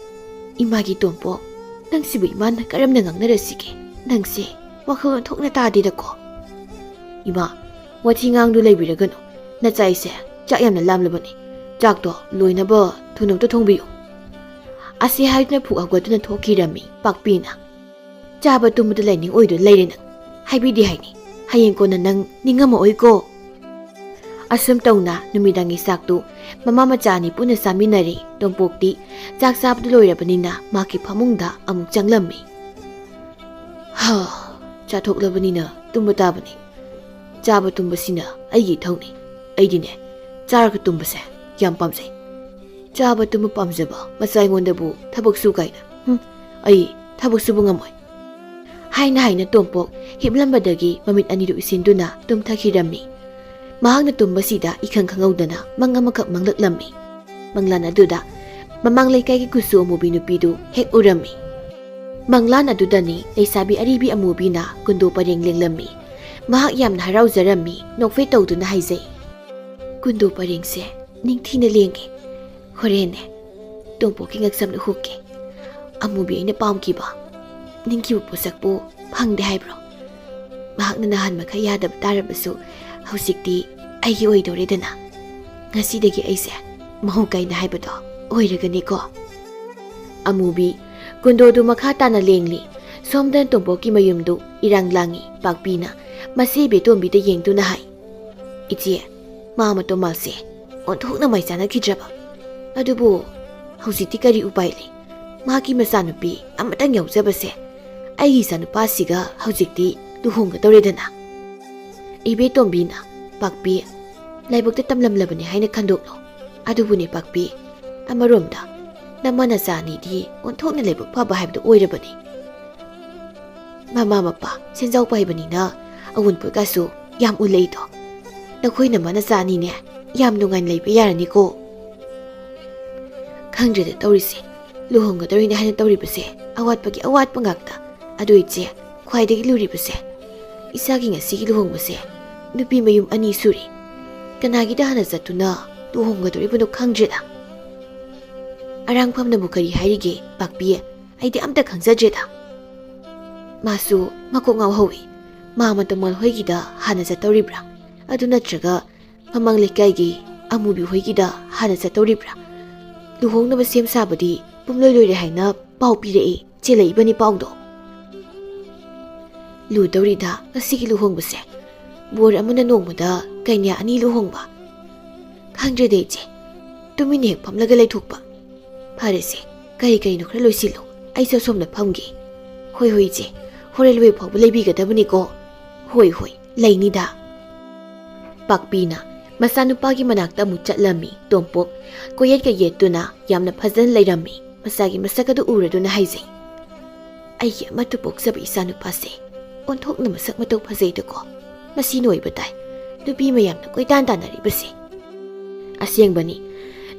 "ꯏꯃꯥꯒꯤ ꯇꯣꯝꯄꯣꯛ, ꯅꯪꯁꯤꯕꯨ ꯏꯃꯥꯅ ꯀꯔꯝꯅ ꯉꯥꯡꯅꯔꯁꯤꯒꯦ? ꯅꯪꯁꯦ ꯋꯥꯈꯜ ꯑꯣꯟꯊꯣꯛꯅ ꯇꯥꯗꯦꯗꯀꯣ꯫" "ꯏꯃꯥ, ꯋꯥꯊꯤ ꯉꯥꯡꯗꯨ ꯂꯩꯕꯤꯔꯒꯅꯨ꯫ ꯅꯆꯥꯏꯁꯦ ꯆꯥꯛ ꯌꯥꯝꯅ ꯂꯥꯝꯂꯕꯅꯤ꯫ ꯆꯥꯛꯇꯣ ꯂꯣꯏꯅꯕ ꯊꯨꯅ ꯑꯝꯇ ꯊꯣꯡꯕꯤꯌꯨ꯫" ꯑꯁꯤ ꯍꯥꯏꯗꯨꯅ ꯐꯨꯛ ꯍꯧꯒꯠꯇꯨꯅ ꯊꯣꯛꯈꯤꯔꯝꯃꯤ ꯄꯥꯛꯄꯤꯅ꯫ "ꯆꯥꯕ ꯇꯨꯝꯕꯗ ꯂꯥꯏꯅꯤꯡ ꯑꯣꯏꯗꯨꯅ ꯂꯩꯔꯦ ꯅꯪ꯫ ꯍꯥꯏꯕꯤꯗꯦ ꯍꯥꯏꯅꯤ꯫ ꯍꯌꯦꯡ ꯀꯣꯟꯅ ꯅꯪ ꯅꯤꯡꯉꯝꯃꯛꯑꯣꯏꯀꯣ꯫" ꯑꯁꯨꯝ ꯇꯧꯅ ꯅꯨꯃꯤꯗꯥꯡꯒꯤ ꯆꯥꯛꯇꯨ ꯃꯃꯥ ꯃꯆꯥ ꯑꯅꯤ ꯄꯨꯟꯅ ꯆꯥꯃꯤꯟꯅꯔꯦ꯫ ꯇꯣꯝꯄꯣꯛꯇꯤ ꯆꯥꯛ ꯆꯥꯕꯗꯨ ꯂꯣꯏꯔꯕꯅꯤꯅ ꯃꯍꯥꯛꯀꯤ ꯐꯃꯨꯡꯗ ꯑꯃꯨꯛ ꯆꯪꯂꯝꯃꯤ꯫ "ꯍꯥ, ꯆꯥꯊꯣꯛꯂꯕꯅꯤꯅ ꯇꯨꯝꯕ ꯇꯥꯕꯅꯤ꯫ ꯆꯥꯕ ꯇꯨꯝꯕꯁꯤꯅ ꯑꯩꯒꯤ ꯏꯊꯧꯅꯤ꯫ ꯑꯩꯗꯤꯅꯦ, ꯆꯥꯔꯒ ꯇꯨꯝꯕꯁꯦ ꯌꯥꯝ ꯄꯥꯝꯖꯩ꯫ ꯆꯥꯕ ꯇꯨꯝꯕ ꯄꯥꯝꯖꯕ ꯃꯆꯥ ꯑꯩꯉꯣꯟꯗꯕꯨ ꯊꯕꯛ ꯁꯨ ꯀꯥꯏꯅ? ꯍꯨꯝ, ꯑꯩ ꯊꯕꯛ ꯁꯨꯕ ꯉꯝꯃꯣꯏ꯫ ꯍꯥꯏꯅ ꯍꯥꯏꯅ ꯇꯣꯝꯄꯣꯛ ꯍꯤꯞꯂꯝꯕꯗꯒꯤ ꯃꯃꯤꯠ ꯑꯅꯤꯗꯨ ꯏꯁꯤꯟꯗꯨꯅ ꯇꯨꯝꯊꯈꯤꯔꯝꯃꯤ꯫ ꯃꯍꯥꯛꯅ ꯇꯨꯝꯕꯁꯤꯗ ꯏꯈꯪ ꯈꯪꯍꯧꯗꯅ ꯃꯪ ꯑꯃꯈꯛ ꯃꯪꯂꯛꯂꯝꯃꯤ꯫ ꯃꯪꯂꯥꯟ ꯑꯗꯨꯗ ꯃꯃꯥꯡ ꯂꯩꯀꯥꯏꯒꯤ ꯀꯨꯆꯨ ꯑꯃꯨꯕꯤ ꯅꯨꯄꯤꯗꯨ ꯍꯦꯛ ꯎꯔꯝꯃꯤ꯫ ꯃꯪꯂꯥꯟ ꯑꯗꯨꯗꯅꯤ ꯂꯩꯁꯥꯕꯤ ꯑꯔꯤꯕꯤ ꯑꯃꯨꯕꯤꯅ ꯀꯨꯟꯗꯣ ꯄꯔꯦꯡ ꯂꯦꯡꯂꯝꯃꯤ꯫ ꯃꯍꯥꯛ ꯌꯥꯝꯅ ꯍꯔꯥꯎꯖꯔꯝꯃꯤ, ꯅꯣꯛꯐꯦꯠ ꯇꯧꯗꯨꯅ ꯍꯥꯏꯖꯩ, "ꯀꯨꯟꯗꯣ ꯄꯔꯦꯡꯁꯦ ꯅꯤꯡꯊꯤꯅ ꯂꯦꯡꯉꯦ꯫ ꯍꯣꯔꯦꯟꯅꯦ ꯇꯣꯝꯄꯣꯛꯀꯤ ꯉꯛꯁꯝꯗ ꯍꯨꯛꯀꯦ꯫ ꯑꯃꯨꯕꯤ ꯑꯩꯅ ꯄꯥꯝꯈꯤꯕ, ꯅꯤꯡꯈꯤꯕ ꯄꯣꯠꯁꯛꯄꯨ ꯐꯪꯗꯦ ꯍꯥꯏꯕ꯭ꯔꯣ? ꯃꯍꯥꯛꯅ ꯅꯍꯥꯟ ꯃꯈꯩ ꯌꯥꯗꯕ ꯇꯥꯔꯕꯁꯨ ꯍꯧꯖꯤꯛꯇꯤ ꯑꯩꯒꯤ ꯑꯣꯏꯗꯣꯔꯦꯗꯅ꯫ ꯉꯁꯤꯗꯒꯤ ꯑꯩꯁꯦ ꯃꯍꯧ ꯀꯥꯏꯅ ꯍꯥꯏꯕꯗꯣ ꯑꯣꯏꯔꯒꯅꯤꯀꯣ?" ꯑꯃꯨꯕꯤ ꯀꯨꯟꯗꯣꯗꯨ ꯃꯈꯥ ꯇꯥꯅ ꯂꯦꯡꯂꯤ꯫ ꯁꯣꯝꯗꯅ ꯇꯣꯝꯄꯣꯛꯀꯤ ꯃꯌꯨꯝꯗꯨ ꯏꯔꯥꯡ ꯂꯥꯡꯉꯤ꯫ ꯄꯥꯛꯄꯤꯅ ꯃꯁꯤ ꯏꯕꯦꯇꯣꯝꯕꯤꯗ ꯌꯦꯡꯗꯨꯅ ꯍꯥꯏ, "ꯏꯆꯦ, ꯃꯥ ꯃꯇꯣꯝ ꯃꯥꯜꯁꯦ ꯑꯣꯟꯊꯣꯛꯅ ꯃꯥꯏ ꯆꯥꯅꯈꯤꯗ꯭ꯔꯕ꯫ ꯑꯗꯨꯕꯨ ꯍꯧꯖꯤꯛꯇꯤ ꯀꯔꯤ ꯎꯄꯥꯏ ꯂꯩ? ꯃꯍꯥꯛꯀꯤ ꯃꯆꯥꯅꯨꯄꯤ ꯑꯃꯇꯪ ꯌꯥꯎꯖꯕꯁꯦ, ꯑꯩꯒꯤ ꯏꯆꯥꯅꯨꯄꯥꯁꯤꯒ ꯍꯧꯖꯤꯛꯇꯤ ꯂꯨꯍꯣꯡꯒꯗꯧꯔꯦꯗꯅ꯫" ꯏꯕꯦꯇꯣꯝꯕꯤꯅ, "ꯄꯥꯛꯄꯤ, ꯂꯥꯏꯕꯛꯇ ꯇꯝꯂꯝꯂꯕꯅꯤ ꯍꯥꯏꯅ ꯈꯟꯗꯣꯛꯂꯣ꯫ ꯑꯗꯨꯕꯨꯅꯦ ꯄꯥꯛꯄꯤ, ꯑꯃꯔꯣꯝꯗ ꯅꯃꯥ ꯅꯆꯥ ꯑꯅꯤꯗꯤ ꯑꯣꯟꯊꯣꯛꯅ ꯂꯥꯏꯕꯛ ꯐꯕ ꯍꯥꯏꯕꯗꯨ ꯑꯣꯏꯔꯕꯅꯤ꯫ ꯃꯃꯥ ꯃꯄꯥ ꯁꯦꯟꯖꯥꯎ ꯄꯥꯏꯕꯅꯤꯅ ꯑꯋꯨꯟꯄꯣꯠꯀꯁꯨ ꯌꯥꯝ ꯎꯜꯂꯛꯏꯗꯣ꯫ ꯅꯈꯣꯏ ꯅꯃꯥ ꯅꯆꯥ ꯑꯅꯤꯅꯦ ꯌꯥꯝ ꯅꯨꯡꯉꯥꯏꯅ ꯂꯩꯕ ꯌꯥꯔꯅꯤꯀꯣ꯫" ꯈꯪꯗ꯭ꯔꯦꯗ ꯇꯧꯔꯤꯁꯦ, ꯂꯨꯍꯣꯡꯒꯗꯧꯔꯤꯅꯦ ꯍꯥꯏꯅ ꯇꯧꯔꯤꯕꯁꯦ ꯑꯋꯥꯠꯄꯒꯤ ꯑꯋꯥꯠꯄ ꯉꯥꯛꯇ꯫ ꯑꯗꯨ ꯏꯆꯦ, ꯈ꯭ꯋꯥꯏꯗꯒꯤ ꯂꯨꯔꯤꯕꯁꯦ, ꯏꯆꯥꯒꯤ ꯉꯁꯤꯒꯤ ꯂꯨꯍꯣꯡꯕꯁꯦ ꯅꯨꯄꯤ ꯃꯌꯨꯝ ꯑꯅꯤ ꯁꯨꯔꯤ꯫ ꯀꯅꯥꯒꯤꯗ ꯍꯥꯟꯅ ꯆꯠꯇꯨꯅ ꯂꯨꯍꯣꯡꯒꯗꯧꯔꯤꯕꯅꯣ ꯈꯪꯗ꯭ꯔꯦꯗ꯫ ꯑꯔꯥꯡꯐꯝꯅꯕꯨ ꯀꯔꯤ ꯍꯥꯏꯔꯤꯒꯦ ꯄꯥꯛꯄꯤ? ꯑꯩꯗꯤ ꯑꯝꯇ ꯈꯪꯖꯗ꯭ꯔꯦꯗ꯫ ꯃꯥꯁꯨ ꯃꯀꯣꯛ ꯉꯥꯎꯍꯧꯏ꯫ ꯃꯥ ꯃꯇꯝꯃꯣꯜ ꯍꯣꯏꯒꯤꯗ ꯍꯥꯟꯅ ꯆꯠꯇꯧꯔꯤꯕ꯭ꯔꯥ? ꯑꯗꯨ ꯅꯠꯇ꯭ꯔꯒ ꯃꯃꯥꯡ ꯂꯩꯀꯥꯏꯒꯤ ꯑꯃꯨꯕꯤ ꯍꯣꯏꯒꯤꯗ ꯍꯥꯟꯅ ꯆꯠꯇꯧꯔꯤꯕ꯭ꯔꯥ? ꯂꯨꯍꯣꯡꯅꯕ ꯁꯦꯝ ꯁꯥꯕꯗꯤ ꯄꯨꯝꯂꯣꯏ ꯂꯣꯏꯔꯦ ꯍꯥꯏꯅ ꯄꯥꯎ ꯄꯤꯔꯛꯏ, ꯆꯦꯜꯂꯛꯏꯕꯅꯤ ꯄꯥꯎꯗꯣ꯫ ꯂꯨꯗꯧꯔꯤꯗ ꯉꯁꯤꯒꯤ ꯂꯨꯍꯣꯡꯕꯁꯦ꯫ ꯕꯣꯔ ꯑꯃꯅ ꯅꯣꯡꯃꯗ ꯀꯩꯅ꯭ꯌꯥ ꯑꯅꯤ ꯂꯨꯍꯣꯡꯕ꯫ ꯈꯪꯗ꯭ꯔꯦꯗ ꯏꯆꯦ, ꯇꯨꯃꯤꯟꯅ ꯍꯦꯛ ꯐꯝꯂꯒ ꯂꯩꯊꯣꯛꯄ꯫ ꯐꯔꯦꯁꯦ, ꯀꯔꯤ ꯀꯔꯤꯅꯣ ꯈꯔ ꯂꯣꯏꯁꯤꯜꯂꯨ, ꯑꯩꯁꯨ ꯑꯁꯣꯝꯗ ꯐꯝꯒꯦ꯫ ꯍꯣꯏ ꯍꯣꯏ ꯏꯆꯦ, ꯍꯣꯔꯦꯟ ꯂꯣꯏ ꯐꯥꯎꯕ ꯂꯩꯕꯤꯒꯗꯕꯅꯤꯀꯣ꯫ ꯍꯣꯏ ꯍꯣꯏ, ꯂꯩꯅꯤꯗ꯫ ꯄꯥꯛꯄꯤꯅ ꯃꯆꯥꯅꯨꯄꯥꯒꯤ ꯃꯅꯥꯛꯇ ꯑꯃꯨꯛ ꯆꯠꯂꯝꯃꯤ꯫ ꯇꯣꯝꯄꯣꯛ ꯀꯣꯌꯦꯠꯀ ꯌꯦꯠꯇꯨꯅ ꯌꯥꯝꯅ ꯐꯖꯅ ꯂꯩꯔꯝꯃꯤ꯫ ꯃꯆꯥꯒꯤ ꯃꯁꯛ ꯑꯗꯨ ꯎꯔꯗꯨꯅ ꯍꯥꯏꯖꯩ, "ꯑꯩꯒꯤ ꯑꯃꯠꯇ ꯄꯣꯛꯆꯕ ꯏꯆꯥꯅꯨꯄꯥꯁꯦ ꯑꯣꯟꯊꯣꯛꯅ ꯃꯁꯛ ꯃꯇꯧ ꯐꯖꯩꯗꯀꯣ꯫ ꯃꯁꯤ ꯅꯣꯏꯕ ꯇꯥꯏ, ꯅꯨꯄꯤ ꯃꯌꯥꯝꯅ ꯀꯣꯏꯇꯥꯟ ꯇꯥꯟꯅꯔꯤꯕꯁꯦ꯫" ꯑꯁꯦꯡꯕꯅꯤ,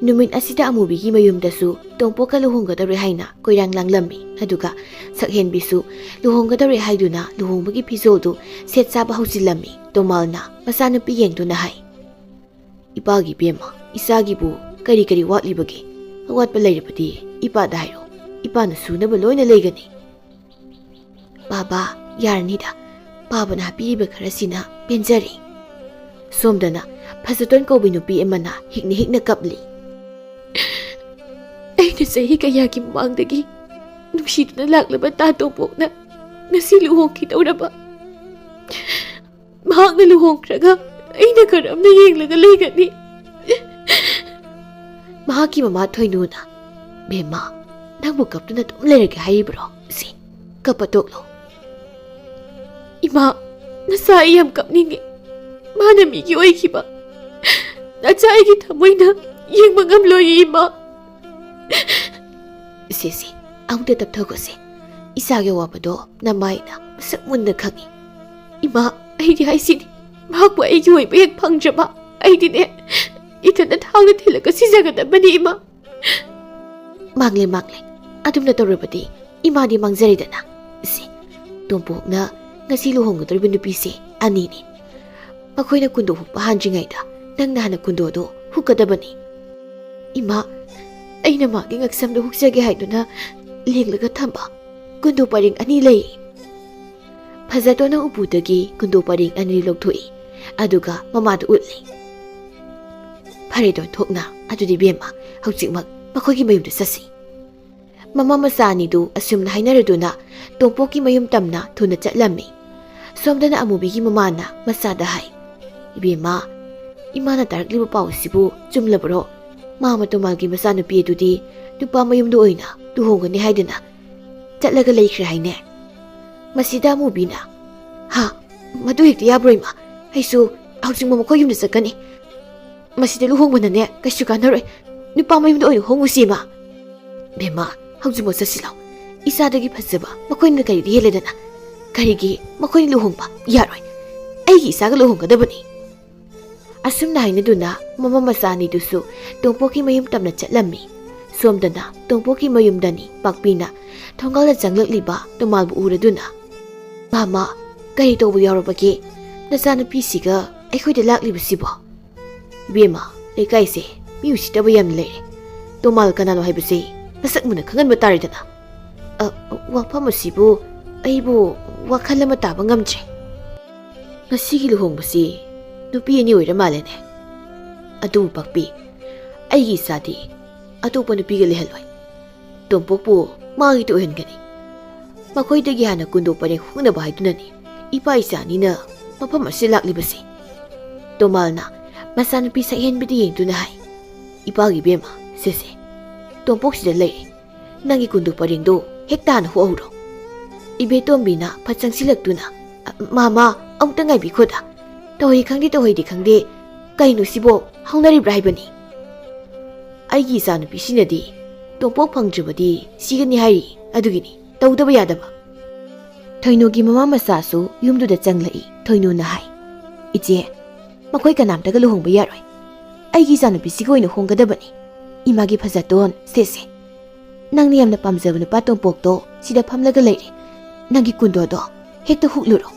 ꯅꯨꯃꯤꯠ ꯑꯁꯤꯗ ꯑꯃꯨꯕꯤꯒꯤ ꯃꯌꯨꯝꯗꯁꯨ ꯇꯣꯝꯄꯣꯛꯀ ꯂꯨꯍꯣꯡꯒꯗꯧꯔꯦ ꯍꯥꯏꯅ ꯀꯣꯏꯔꯥꯡ ꯂꯥꯡꯂꯝꯃꯤ꯫ ꯑꯗꯨꯒ ꯁꯛꯍꯦꯟꯕꯤꯁꯨ ꯂꯨꯍꯣꯡꯒꯗꯧꯔꯦ ꯍꯥꯏꯗꯨꯅ ꯂꯨꯍꯣꯡꯕꯒꯤ ꯐꯤꯖꯣꯜꯗꯨ ꯁꯦꯠ ꯆꯥꯕ ꯍꯧꯖꯤꯜꯂꯝꯃꯤ꯫ ꯇꯣꯃꯥꯜꯅ ꯃꯆꯥꯅꯨꯄꯤ ꯌꯦꯡꯗꯨꯅ ꯍꯥꯏ, "ꯏꯄꯥꯒꯤ ꯏꯕꯦꯝꯃ, ꯏꯆꯥꯒꯤꯕꯨ ꯀꯔꯤ ꯀꯔꯤ ꯋꯥꯠꯂꯤꯕꯒꯦ? ꯑꯋꯥꯠꯄ ꯂꯩꯔꯕꯗꯤ ꯏꯄꯥꯗ ꯍꯥꯏꯔꯣ, ꯏꯄꯥꯅ ꯁꯨꯅꯕ ꯂꯣꯏꯅ ꯂꯩꯒꯅꯤ꯫" "ꯕꯥꯕꯥ, ꯌꯥꯔꯅꯤꯗ, ꯄꯥꯕꯅ ꯍꯥꯞꯄꯤꯔꯤꯕ ꯈꯔꯁꯤꯅ ꯄꯦꯟꯖꯔꯦ꯫" ꯁꯣꯝꯗꯅ ꯐꯖꯇꯣꯟ ꯀꯧꯕꯤ ꯅꯨꯄꯤ ꯑꯃꯅ ꯍꯤꯛꯅ ꯍꯤꯛꯅ ꯀꯞꯂꯤ꯫ "ꯑꯩꯅ ꯆꯍꯤ ꯀꯌꯥꯒꯤ ꯃꯃꯥꯡꯗꯒꯤ ꯅꯨꯡꯁꯤꯗꯨꯅ ꯂꯥꯛꯂꯕ ꯇꯥ ꯇꯣꯝꯄꯣꯛꯅ ꯉꯁꯤ ꯂꯨꯍꯣꯡꯈꯤꯗꯧꯔꯕ꯫ ꯃꯍꯥꯛꯅ ꯂꯨꯍꯣꯡꯈ꯭ꯔꯒ ꯑꯩꯅ ꯀꯔꯝꯅ ꯌꯦꯡꯂꯒ ꯂꯩꯒꯅꯤ?" ꯃꯍꯥꯛꯀꯤ ꯃꯃꯥ ꯊꯣꯏꯅꯨꯅ, "ꯕꯦꯝꯃ, ꯅꯪꯕꯨ ꯀꯞꯇꯨꯅ ꯑꯗꯨꯝ ꯂꯩꯔꯒꯦ ꯍꯥꯏꯔꯤꯕ꯭ꯔꯣ? ꯁꯤ, ꯀꯞꯄ ꯇꯣꯛꯂꯣ꯫" "ꯏꯃꯥ, ꯅꯆꯥ ꯑꯩ ꯌꯥꯝ ꯀꯞꯅꯤꯡꯉꯤ꯫ ꯃꯥꯅ ꯃꯤꯒꯤ ꯑꯣꯏꯈꯤꯕ ꯅꯆꯥ ꯑꯩꯒꯤ ꯊꯃꯣꯏꯅ ꯌꯦꯡꯕ ꯉꯝꯂꯣꯏꯌꯦ, ꯏꯃꯥ꯫" "ꯁꯦ, ꯁꯦ, ꯑꯃꯨꯛꯇ ꯇꯞꯊꯈꯣꯁꯦ꯫ ꯏꯆꯥꯒꯤ ꯑꯋꯥꯕꯗꯣ ꯅꯃꯥꯏꯅ ꯃꯁꯛ ꯃꯨꯟꯅ ꯈꯪꯉꯤ꯫" "ꯏꯃꯥ, ꯑꯩꯗꯤ ꯍꯥꯏꯁꯤꯅꯤ, ꯃꯍꯥꯛꯄꯨ ꯑꯩꯒꯤ ꯑꯣꯏꯕ ꯍꯦꯛ ꯐꯪꯗ꯭ꯔꯕ ꯑꯩꯗꯤꯅꯦ, ꯏꯊꯟꯗ ꯊꯥꯡꯅ ꯊꯤꯜꯂꯒ ꯁꯤꯖꯒꯗꯕꯅꯤ, ꯏꯃꯥ꯫" "ꯃꯥꯡꯂꯦ, ꯃꯥꯡꯂꯦ꯫ ꯑꯗꯨꯝꯅ ꯇꯧꯔꯕꯗꯤ ꯏꯃꯥꯗꯤ ꯃꯥꯡꯖꯔꯦꯗꯅ꯫" ꯁꯤ, ꯇꯣꯝꯄꯣꯛꯅ ꯉꯁꯤ ꯂꯨꯍꯣꯡꯒꯗꯧꯔꯤꯕ ꯅꯨꯄꯤꯁꯦ ꯑꯅꯤꯅꯤ꯫ ꯃꯈꯣꯏꯅ ꯀꯨꯟꯗꯣ ꯍꯨꯛꯄ ꯍꯥꯟꯗ꯭ꯔꯤꯉꯩꯗ ꯅꯪꯅ ꯍꯥꯟꯅ ꯀꯨꯟꯗꯣꯗꯣ ꯍꯨꯛꯀꯗꯕꯅꯤ꯫ "ꯏꯃꯥ, ꯑꯩꯅ ꯃꯥꯒꯤ ꯉꯛꯁꯝꯗ ꯍꯨꯛꯆꯒꯦ ꯍꯥꯏꯗꯨꯅ ꯂꯦꯡꯂꯒ ꯊꯝꯕ ꯀꯨꯟꯗꯣ ꯄꯔꯤꯡ ꯑꯅꯤ ꯂꯩ꯫" ꯐꯖꯇꯣꯟꯅ ꯎꯄꯨꯗꯒꯤ ꯀꯨꯟꯗꯣ ꯄꯔꯤꯡ ꯑꯅꯤ ꯂꯧꯊꯣꯛꯏ, ꯑꯗꯨꯒ ꯃꯃꯥꯗ ꯎꯠꯂꯤ꯫ "ꯐꯔꯦ ꯇꯣꯟꯊꯣꯛꯅ, ꯑꯗꯨꯗꯤ ꯕꯦꯝꯃ, ꯍꯧꯖꯤꯛꯃꯛ ꯃꯈꯣꯏꯒꯤ ꯃꯌꯨꯝꯗ ꯆꯠꯁꯤ꯫" ꯃꯃꯥ ꯃꯆꯥ ꯑꯅꯤꯗꯨ ꯑꯁꯨꯝꯅ ꯍꯥꯏꯅꯔꯗꯨꯅ ꯇꯣꯝꯄꯣꯛꯀꯤ ꯃꯌꯨꯝ ꯇꯝꯅ ꯊꯨꯅ ꯆꯠꯂꯝꯃꯤ꯫ ꯁꯣꯝꯗꯅ ꯑꯃꯨꯕꯤꯒꯤ ꯃꯃꯥꯅ ꯃꯆꯥꯗ ꯍꯥꯏ, "ꯏꯕꯦꯝꯃ, ꯏꯃꯥꯅ ꯇꯥꯔꯛꯂꯤꯕ ꯄꯥꯎ ꯑꯁꯤꯕꯨ ꯆꯨꯝꯂꯕ꯭ꯔꯣ? ꯃꯥꯃ ꯇꯣꯃꯥꯜꯒꯤ ꯃꯆꯥꯅꯨꯄꯤ ꯑꯗꯨꯗꯤ ꯅꯨꯄꯥ ꯃꯌꯨꯝꯗ ꯑꯣꯏꯅ ꯂꯨꯍꯣꯡꯒꯅꯤ ꯍꯥꯏꯗꯅ ꯆꯠꯂꯒ ꯂꯩꯈ꯭ꯔꯦ ꯍꯥꯏꯅꯦ?" ꯃꯁꯤꯗ ꯑꯃꯨꯕꯤꯅ, "ꯍꯥ? ꯃꯗꯨ ꯍꯦꯛꯇ ꯌꯥꯕ꯭ꯔꯣ, ꯏꯃꯥ? ꯑꯩꯁꯨ ꯍꯧꯖꯤꯛꯃꯛ ꯃꯈꯣꯏ ꯌꯨꯝꯗ ꯆꯠꯀꯅꯤ꯫ ꯃꯁꯤꯗ ꯂꯨꯍꯣꯡꯕꯅꯅꯦ ꯀꯩꯁꯨ ꯀꯥꯟꯅꯔꯣꯏ꯫ ꯅꯨꯄꯥ ꯃꯌꯨꯝꯗ ꯑꯣꯏꯅ ꯍꯣꯡꯉꯨꯁꯤ, ꯏꯃꯥ꯫ ꯕꯦꯝꯃ, ꯍꯧꯖꯤꯛꯃꯛ ꯆꯠꯁꯤ ꯂꯥꯎ꯫ ꯏꯆꯥꯗꯒꯤ ꯐꯖꯕ ꯃꯈꯣꯏꯅ ꯀꯔꯤꯗ ꯍꯦꯜꯂꯦꯗꯅ? ꯀꯔꯤꯒꯤ ꯃꯈꯣꯏꯅ ꯂꯨꯍꯣꯡꯕ ꯌꯥꯔꯣꯏ? ꯑꯩꯒꯤ ꯏꯆꯥꯒ ꯂꯨꯍꯣꯡꯒꯗꯕꯅꯤ꯫ ꯑꯁꯨꯝꯅ ꯍꯥꯏꯅꯗꯨꯅ ꯃꯃꯥ ꯃꯆꯥ ꯑꯅꯤꯗꯨꯁꯨ ꯇꯣꯝꯄꯣꯛꯀꯤ ꯃꯌꯨꯝ ꯇꯝꯅ ꯆꯠꯂꯝꯃꯤ꯫ ꯁꯣꯝꯗꯅ ꯇꯣꯝꯄꯣꯛꯀꯤ ꯃꯌꯨꯝꯗꯅꯤ ꯄꯥꯛꯄꯤꯅ ꯊꯣꯡꯒꯥꯜꯗ ꯆꯪꯂꯛꯂꯤꯕ ꯇꯣꯃꯥꯜꯕꯨ ꯎꯔꯗꯨꯅ, "ꯃꯥꯃ, ꯀꯔꯤ ꯇꯧꯕ ꯌꯥꯎꯔꯕꯒꯦ? ꯅꯆꯥꯅꯨꯄꯤꯁꯤꯒ ꯑꯩꯈꯣꯏꯗ ꯂꯥꯛꯂꯤꯕꯁꯤꯕꯣ?" "ꯏꯕꯦꯝꯃ, ꯂꯩꯀꯥꯏꯁꯦ ꯃꯤ ꯎꯁꯤꯠꯇꯕ ꯌꯥꯝꯅ ꯂꯩꯔꯦ꯫ ꯇꯣꯃꯥꯜ ꯀꯅꯥꯅꯣ ꯍꯥꯏꯕꯁꯦ ꯃꯁꯛ ꯃꯨꯟꯅ ꯈꯪꯍꯟꯕ ꯇꯥꯔꯦꯗꯅ꯫ ꯑ, ꯋꯥꯐꯝ ꯑꯁꯤꯕꯨ ꯑꯩꯕꯨ ꯋꯥꯈꯜ ꯑꯃ ꯇꯥꯕ ꯉꯝꯗ꯭ꯔꯦ꯫ ꯉꯁꯤꯒꯤ ꯂꯨꯍꯣꯡꯕꯁꯤ ꯅꯨꯄꯤ ꯑꯅꯤ ꯑꯣꯏꯔ ꯃꯥꯜꯂꯦꯅꯦ꯫ ꯑꯗꯨꯕꯨ ꯄꯥꯛꯄꯤ, ꯑꯩꯒꯤ ꯏꯆꯥꯗꯤ ꯑꯇꯣꯞꯄ ꯅꯨꯄꯤꯒ ꯂꯩꯍꯜꯂꯣꯏ꯫ ꯇꯣꯝꯄꯣꯛꯄꯨ ꯃꯥꯒꯤꯗ ꯑꯣꯏꯍꯟꯒꯅꯤ꯫ ꯃꯈꯣꯏꯗꯒꯤ ꯍꯥꯟꯅ ꯀꯨꯟꯗꯣ ꯄꯔꯦꯡ ꯍꯨꯛꯅꯕ ꯍꯥꯏꯗꯨꯅꯅꯤ ꯏꯄꯥ ꯏꯆꯥ ꯑꯅꯤꯅ ꯃꯐꯝ ꯑꯁꯤꯗ ꯂꯥꯛꯂꯤꯕꯁꯤ꯫ ꯇꯣꯃꯥꯜꯅ ꯃꯆꯥꯅꯨꯄꯤ ꯁꯛꯍꯦꯟꯕꯤꯗ ꯌꯦꯡꯗꯨꯅ ꯍꯥꯏ, "ꯏꯄꯥꯒꯤ ꯏꯕꯦꯝꯃ, ꯁꯦꯁꯦ, ꯇꯣꯝꯄꯣꯛꯁꯤꯗ ꯂꯩꯔꯦ꯫ ꯅꯪꯒꯤ ꯀꯨꯟꯗꯣ ꯄꯔꯦꯡꯗꯣ ꯍꯦꯛꯇ ꯍꯥꯟꯅ ꯍꯨꯛꯍꯧꯔꯣ꯫" ꯏꯕꯦꯇꯣꯝꯕꯤꯅ ꯐꯠ ꯆꯪꯁꯤꯜꯂꯛꯇꯨꯅ, "ꯃꯥꯃ, ꯑꯃꯨꯛꯇ ꯉꯥꯏꯕꯤꯈꯣꯗ꯫ ꯇꯧꯍꯩ ꯈꯪꯗꯦ, ꯇꯧꯍꯩꯗꯦ ꯈꯪꯗꯦ, ꯀꯩꯅꯣ ꯁꯤꯕꯣ? ꯍꯧꯅꯔꯤꯕ꯭ꯔꯥ ꯍꯥꯏꯕꯅꯤ? ꯑꯩꯒꯤ ꯏꯆꯥꯅꯨꯄꯤꯁꯤꯅꯗꯤ ꯇꯣꯝꯄꯣꯛ ꯐꯪꯗ꯭ꯔꯕꯗꯤ ꯁꯤꯒꯅꯤ ꯍꯥꯏꯔꯤ, ꯑꯗꯨꯒꯤꯅꯤ ꯇꯧꯗꯕ ꯌꯥꯗꯕ꯫" ꯊꯣꯏꯅꯨꯒꯤ ꯃꯃꯥ ꯃꯆꯥꯁꯨ ꯌꯨꯝꯗꯨꯗ ꯆꯪꯂꯛꯏ꯫ ꯊꯣꯏꯅꯨꯅ ꯍꯥꯏ, "ꯏꯆꯦ, ꯃꯈꯣꯏ ꯀꯅꯥꯝꯇꯒ ꯂꯨꯍꯣꯡꯕ ꯌꯥꯔꯣꯏ꯫ ꯑꯩꯒꯤ ꯏꯆꯥꯅꯨꯄꯤꯁꯤꯒ ꯑꯣꯏꯅ ꯍꯣꯡꯒꯗꯕꯅꯤ꯫ ꯏꯃꯥꯒꯤ ꯐꯖꯇꯣꯟ, ꯁꯦꯁꯦ꯫ ꯅꯪꯅ ꯌꯥꯝꯅ ꯄꯥꯝꯖꯕ ꯅꯨꯄꯥ ꯇꯣꯝꯄꯣꯛꯇꯣ ꯁꯤꯗ ꯐꯝꯂꯒ ꯂꯩꯔꯦ꯫ ꯅꯪꯒꯤ ꯀꯨꯟꯗꯣꯗꯣ ꯍꯦꯛꯇ ꯍꯨꯛꯂꯨꯔꯣ꯫"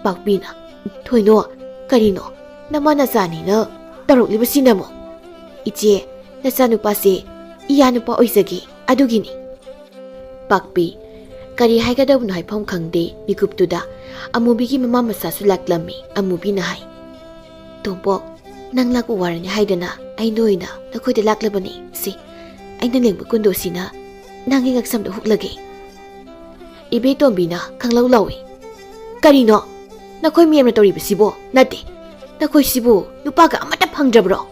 ꯄꯥꯛꯄꯤꯅ, "ꯊꯣꯏꯅꯣ, ꯀꯔꯤꯅꯣ ꯅꯃꯥ ꯅꯆꯥꯅꯤꯅ ꯇꯧꯔꯛꯂꯤꯕꯁꯤꯅ ꯑꯃꯨꯛ? ꯏꯆꯦ, ꯅꯆꯥꯅꯨꯄꯥꯁꯦ ꯏꯌꯥ ꯅꯨꯄꯥ ꯑꯣꯏꯖꯒꯦ, ꯑꯗꯨꯒꯤꯅꯤ꯫" ꯄꯥꯛꯄꯤ, ꯀꯔꯤ ꯍꯥꯏꯒꯗꯕꯅꯣ ꯍꯥꯏꯐꯝ ꯈꯪꯗꯦ꯫ ꯃꯤꯀꯨꯞꯇꯨꯗ ꯑꯃꯨꯕꯤꯒꯤ ꯃꯃꯥ ꯃꯆꯥꯁꯨ ꯂꯥꯛꯂꯝꯃꯤ꯫ ꯑꯃꯨꯕꯤꯅ ꯍꯥꯏ, "ꯇꯣꯝꯄꯣꯛ, ꯅꯪ ꯂꯥꯛꯄ ꯋꯥꯔꯅꯤ ꯍꯥꯏꯗꯅ ꯑꯩꯅ ꯑꯣꯏꯅ ꯅꯈꯣꯏꯗ ꯂꯥꯛꯂꯕꯅꯤ꯫ ꯁꯤ, ꯑꯩꯅ ꯂꯦꯡꯕ ꯀꯨꯟꯗꯣꯁꯤꯅ ꯅꯪꯒꯤ ꯉꯛꯁꯝꯗ ꯍꯨꯛꯂꯒꯦ꯫" ꯏꯕꯦꯇꯣꯝꯕꯤꯅ ꯈꯪꯂꯧ ꯂꯧꯏ꯫ "ꯀꯔꯤꯅꯣ? ꯅꯈꯣꯏ ꯃꯌꯥꯝꯅ ꯇꯧꯔꯤꯕꯁꯤꯕꯣ? ꯅꯠꯇꯦ, ꯅꯈꯣꯏꯁꯤꯕꯨ ꯅꯨꯄꯥꯒ ꯑꯃꯠꯇ ꯐꯪꯗ꯭ꯔꯕ꯭ꯔꯣ?"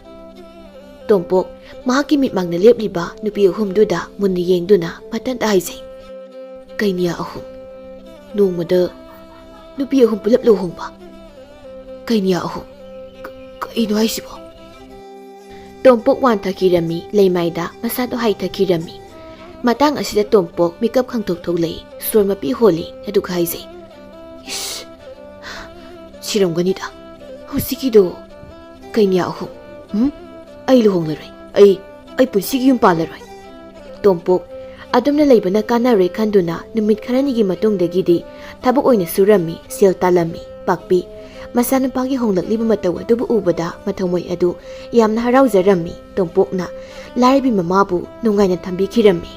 ꯇꯣꯝꯄꯣꯛ ꯃꯍꯥꯛꯀꯤ ꯃꯤꯠꯃꯥꯡꯗ ꯂꯦꯞꯂꯤꯕ ꯅꯨꯄꯤ ꯑꯍꯨꯝꯗꯨꯗ ꯃꯨꯟꯅ ꯌꯦꯡꯗꯨꯅ ꯃꯊꯟꯇ ꯍꯥꯏꯖꯩ, "ꯀꯩꯅꯤꯌꯥ ꯑꯍꯨꯝ, ꯅꯣꯡꯃꯗ ꯅꯨꯄꯤ ꯑꯍꯨꯝ ꯄꯨꯂꯞ ꯂꯨꯍꯣꯡꯕ? ꯀꯩꯅꯤꯌꯥ ꯑꯍꯨꯝ? ꯀ-, ꯀꯩꯅꯣ ꯍꯥꯏꯁꯤꯕꯣ? ꯇꯣꯝꯄꯣꯛ ꯋꯥꯟꯊꯈꯤꯔꯝꯃꯤ, ꯂꯩꯃꯥꯏꯗ ꯃꯁꯥꯗꯣ ꯍꯥꯏꯊꯈꯤꯔꯝꯃꯤ꯫ ꯃꯇꯥꯡ ꯑꯁꯤꯗ ꯇꯣꯝꯄꯣꯛ ꯃꯤꯀꯞ ꯈꯪꯊꯣꯛ ꯊꯣꯛꯂꯛꯏ, ꯁꯣꯔ ꯃꯄꯤ ꯍꯣꯜꯂꯤ, ꯑꯗꯨꯒ ꯍꯥꯏꯖꯩ, "ꯏꯁ, ꯁꯤꯔꯝꯒꯅꯤꯗ ꯍꯧꯖꯤꯛꯀꯤꯗꯣ꯫ ꯀꯩꯅꯤꯌꯥ ꯑꯍꯨꯝ? ꯎꯝ? ꯑꯩ ꯂꯨꯍꯣꯡꯂꯔꯣꯏ꯫ ꯑꯩ, ꯑꯩ ꯄꯨꯟꯁꯤꯒꯤ ꯌꯨꯝ ꯄꯥꯜꯂꯔꯣꯏ꯫" ꯇꯣꯝꯄꯣꯛ ꯑꯗꯨꯝꯅ ꯂꯩꯕꯅ ꯀꯥꯟꯅꯔꯣꯏ ꯈꯟꯗꯨꯅ ꯅꯨꯃꯤꯠ ꯈꯔꯅꯤꯒꯤ ꯃꯇꯨꯡꯗꯒꯤꯗꯤ ꯊꯕꯛ ꯑꯣꯏꯅ ꯁꯨꯔꯝꯃꯤ, ꯁꯦꯜ ꯇꯥꯜꯂꯝꯃꯤ꯫ ꯄꯥꯛꯄꯤ ꯃꯆꯥꯅꯨꯄꯥꯒꯤ ꯍꯣꯡꯂꯛꯂꯤꯕ ꯃꯇꯧ ꯑꯗꯨꯕꯨ ꯎꯕꯗ ꯃꯊꯃꯣꯏ ꯑꯗꯨ ꯌꯥꯝꯅ ꯍꯔꯥꯎꯖꯔꯝꯃꯤ꯫ ꯇꯣꯝꯄꯣꯛꯅ ꯂꯥꯏꯔꯕꯤ ꯃꯃꯥꯕꯨ ꯅꯨꯡꯉꯥꯏꯅ ꯊꯝꯕꯤꯈꯤꯔꯝꯃꯤ꯫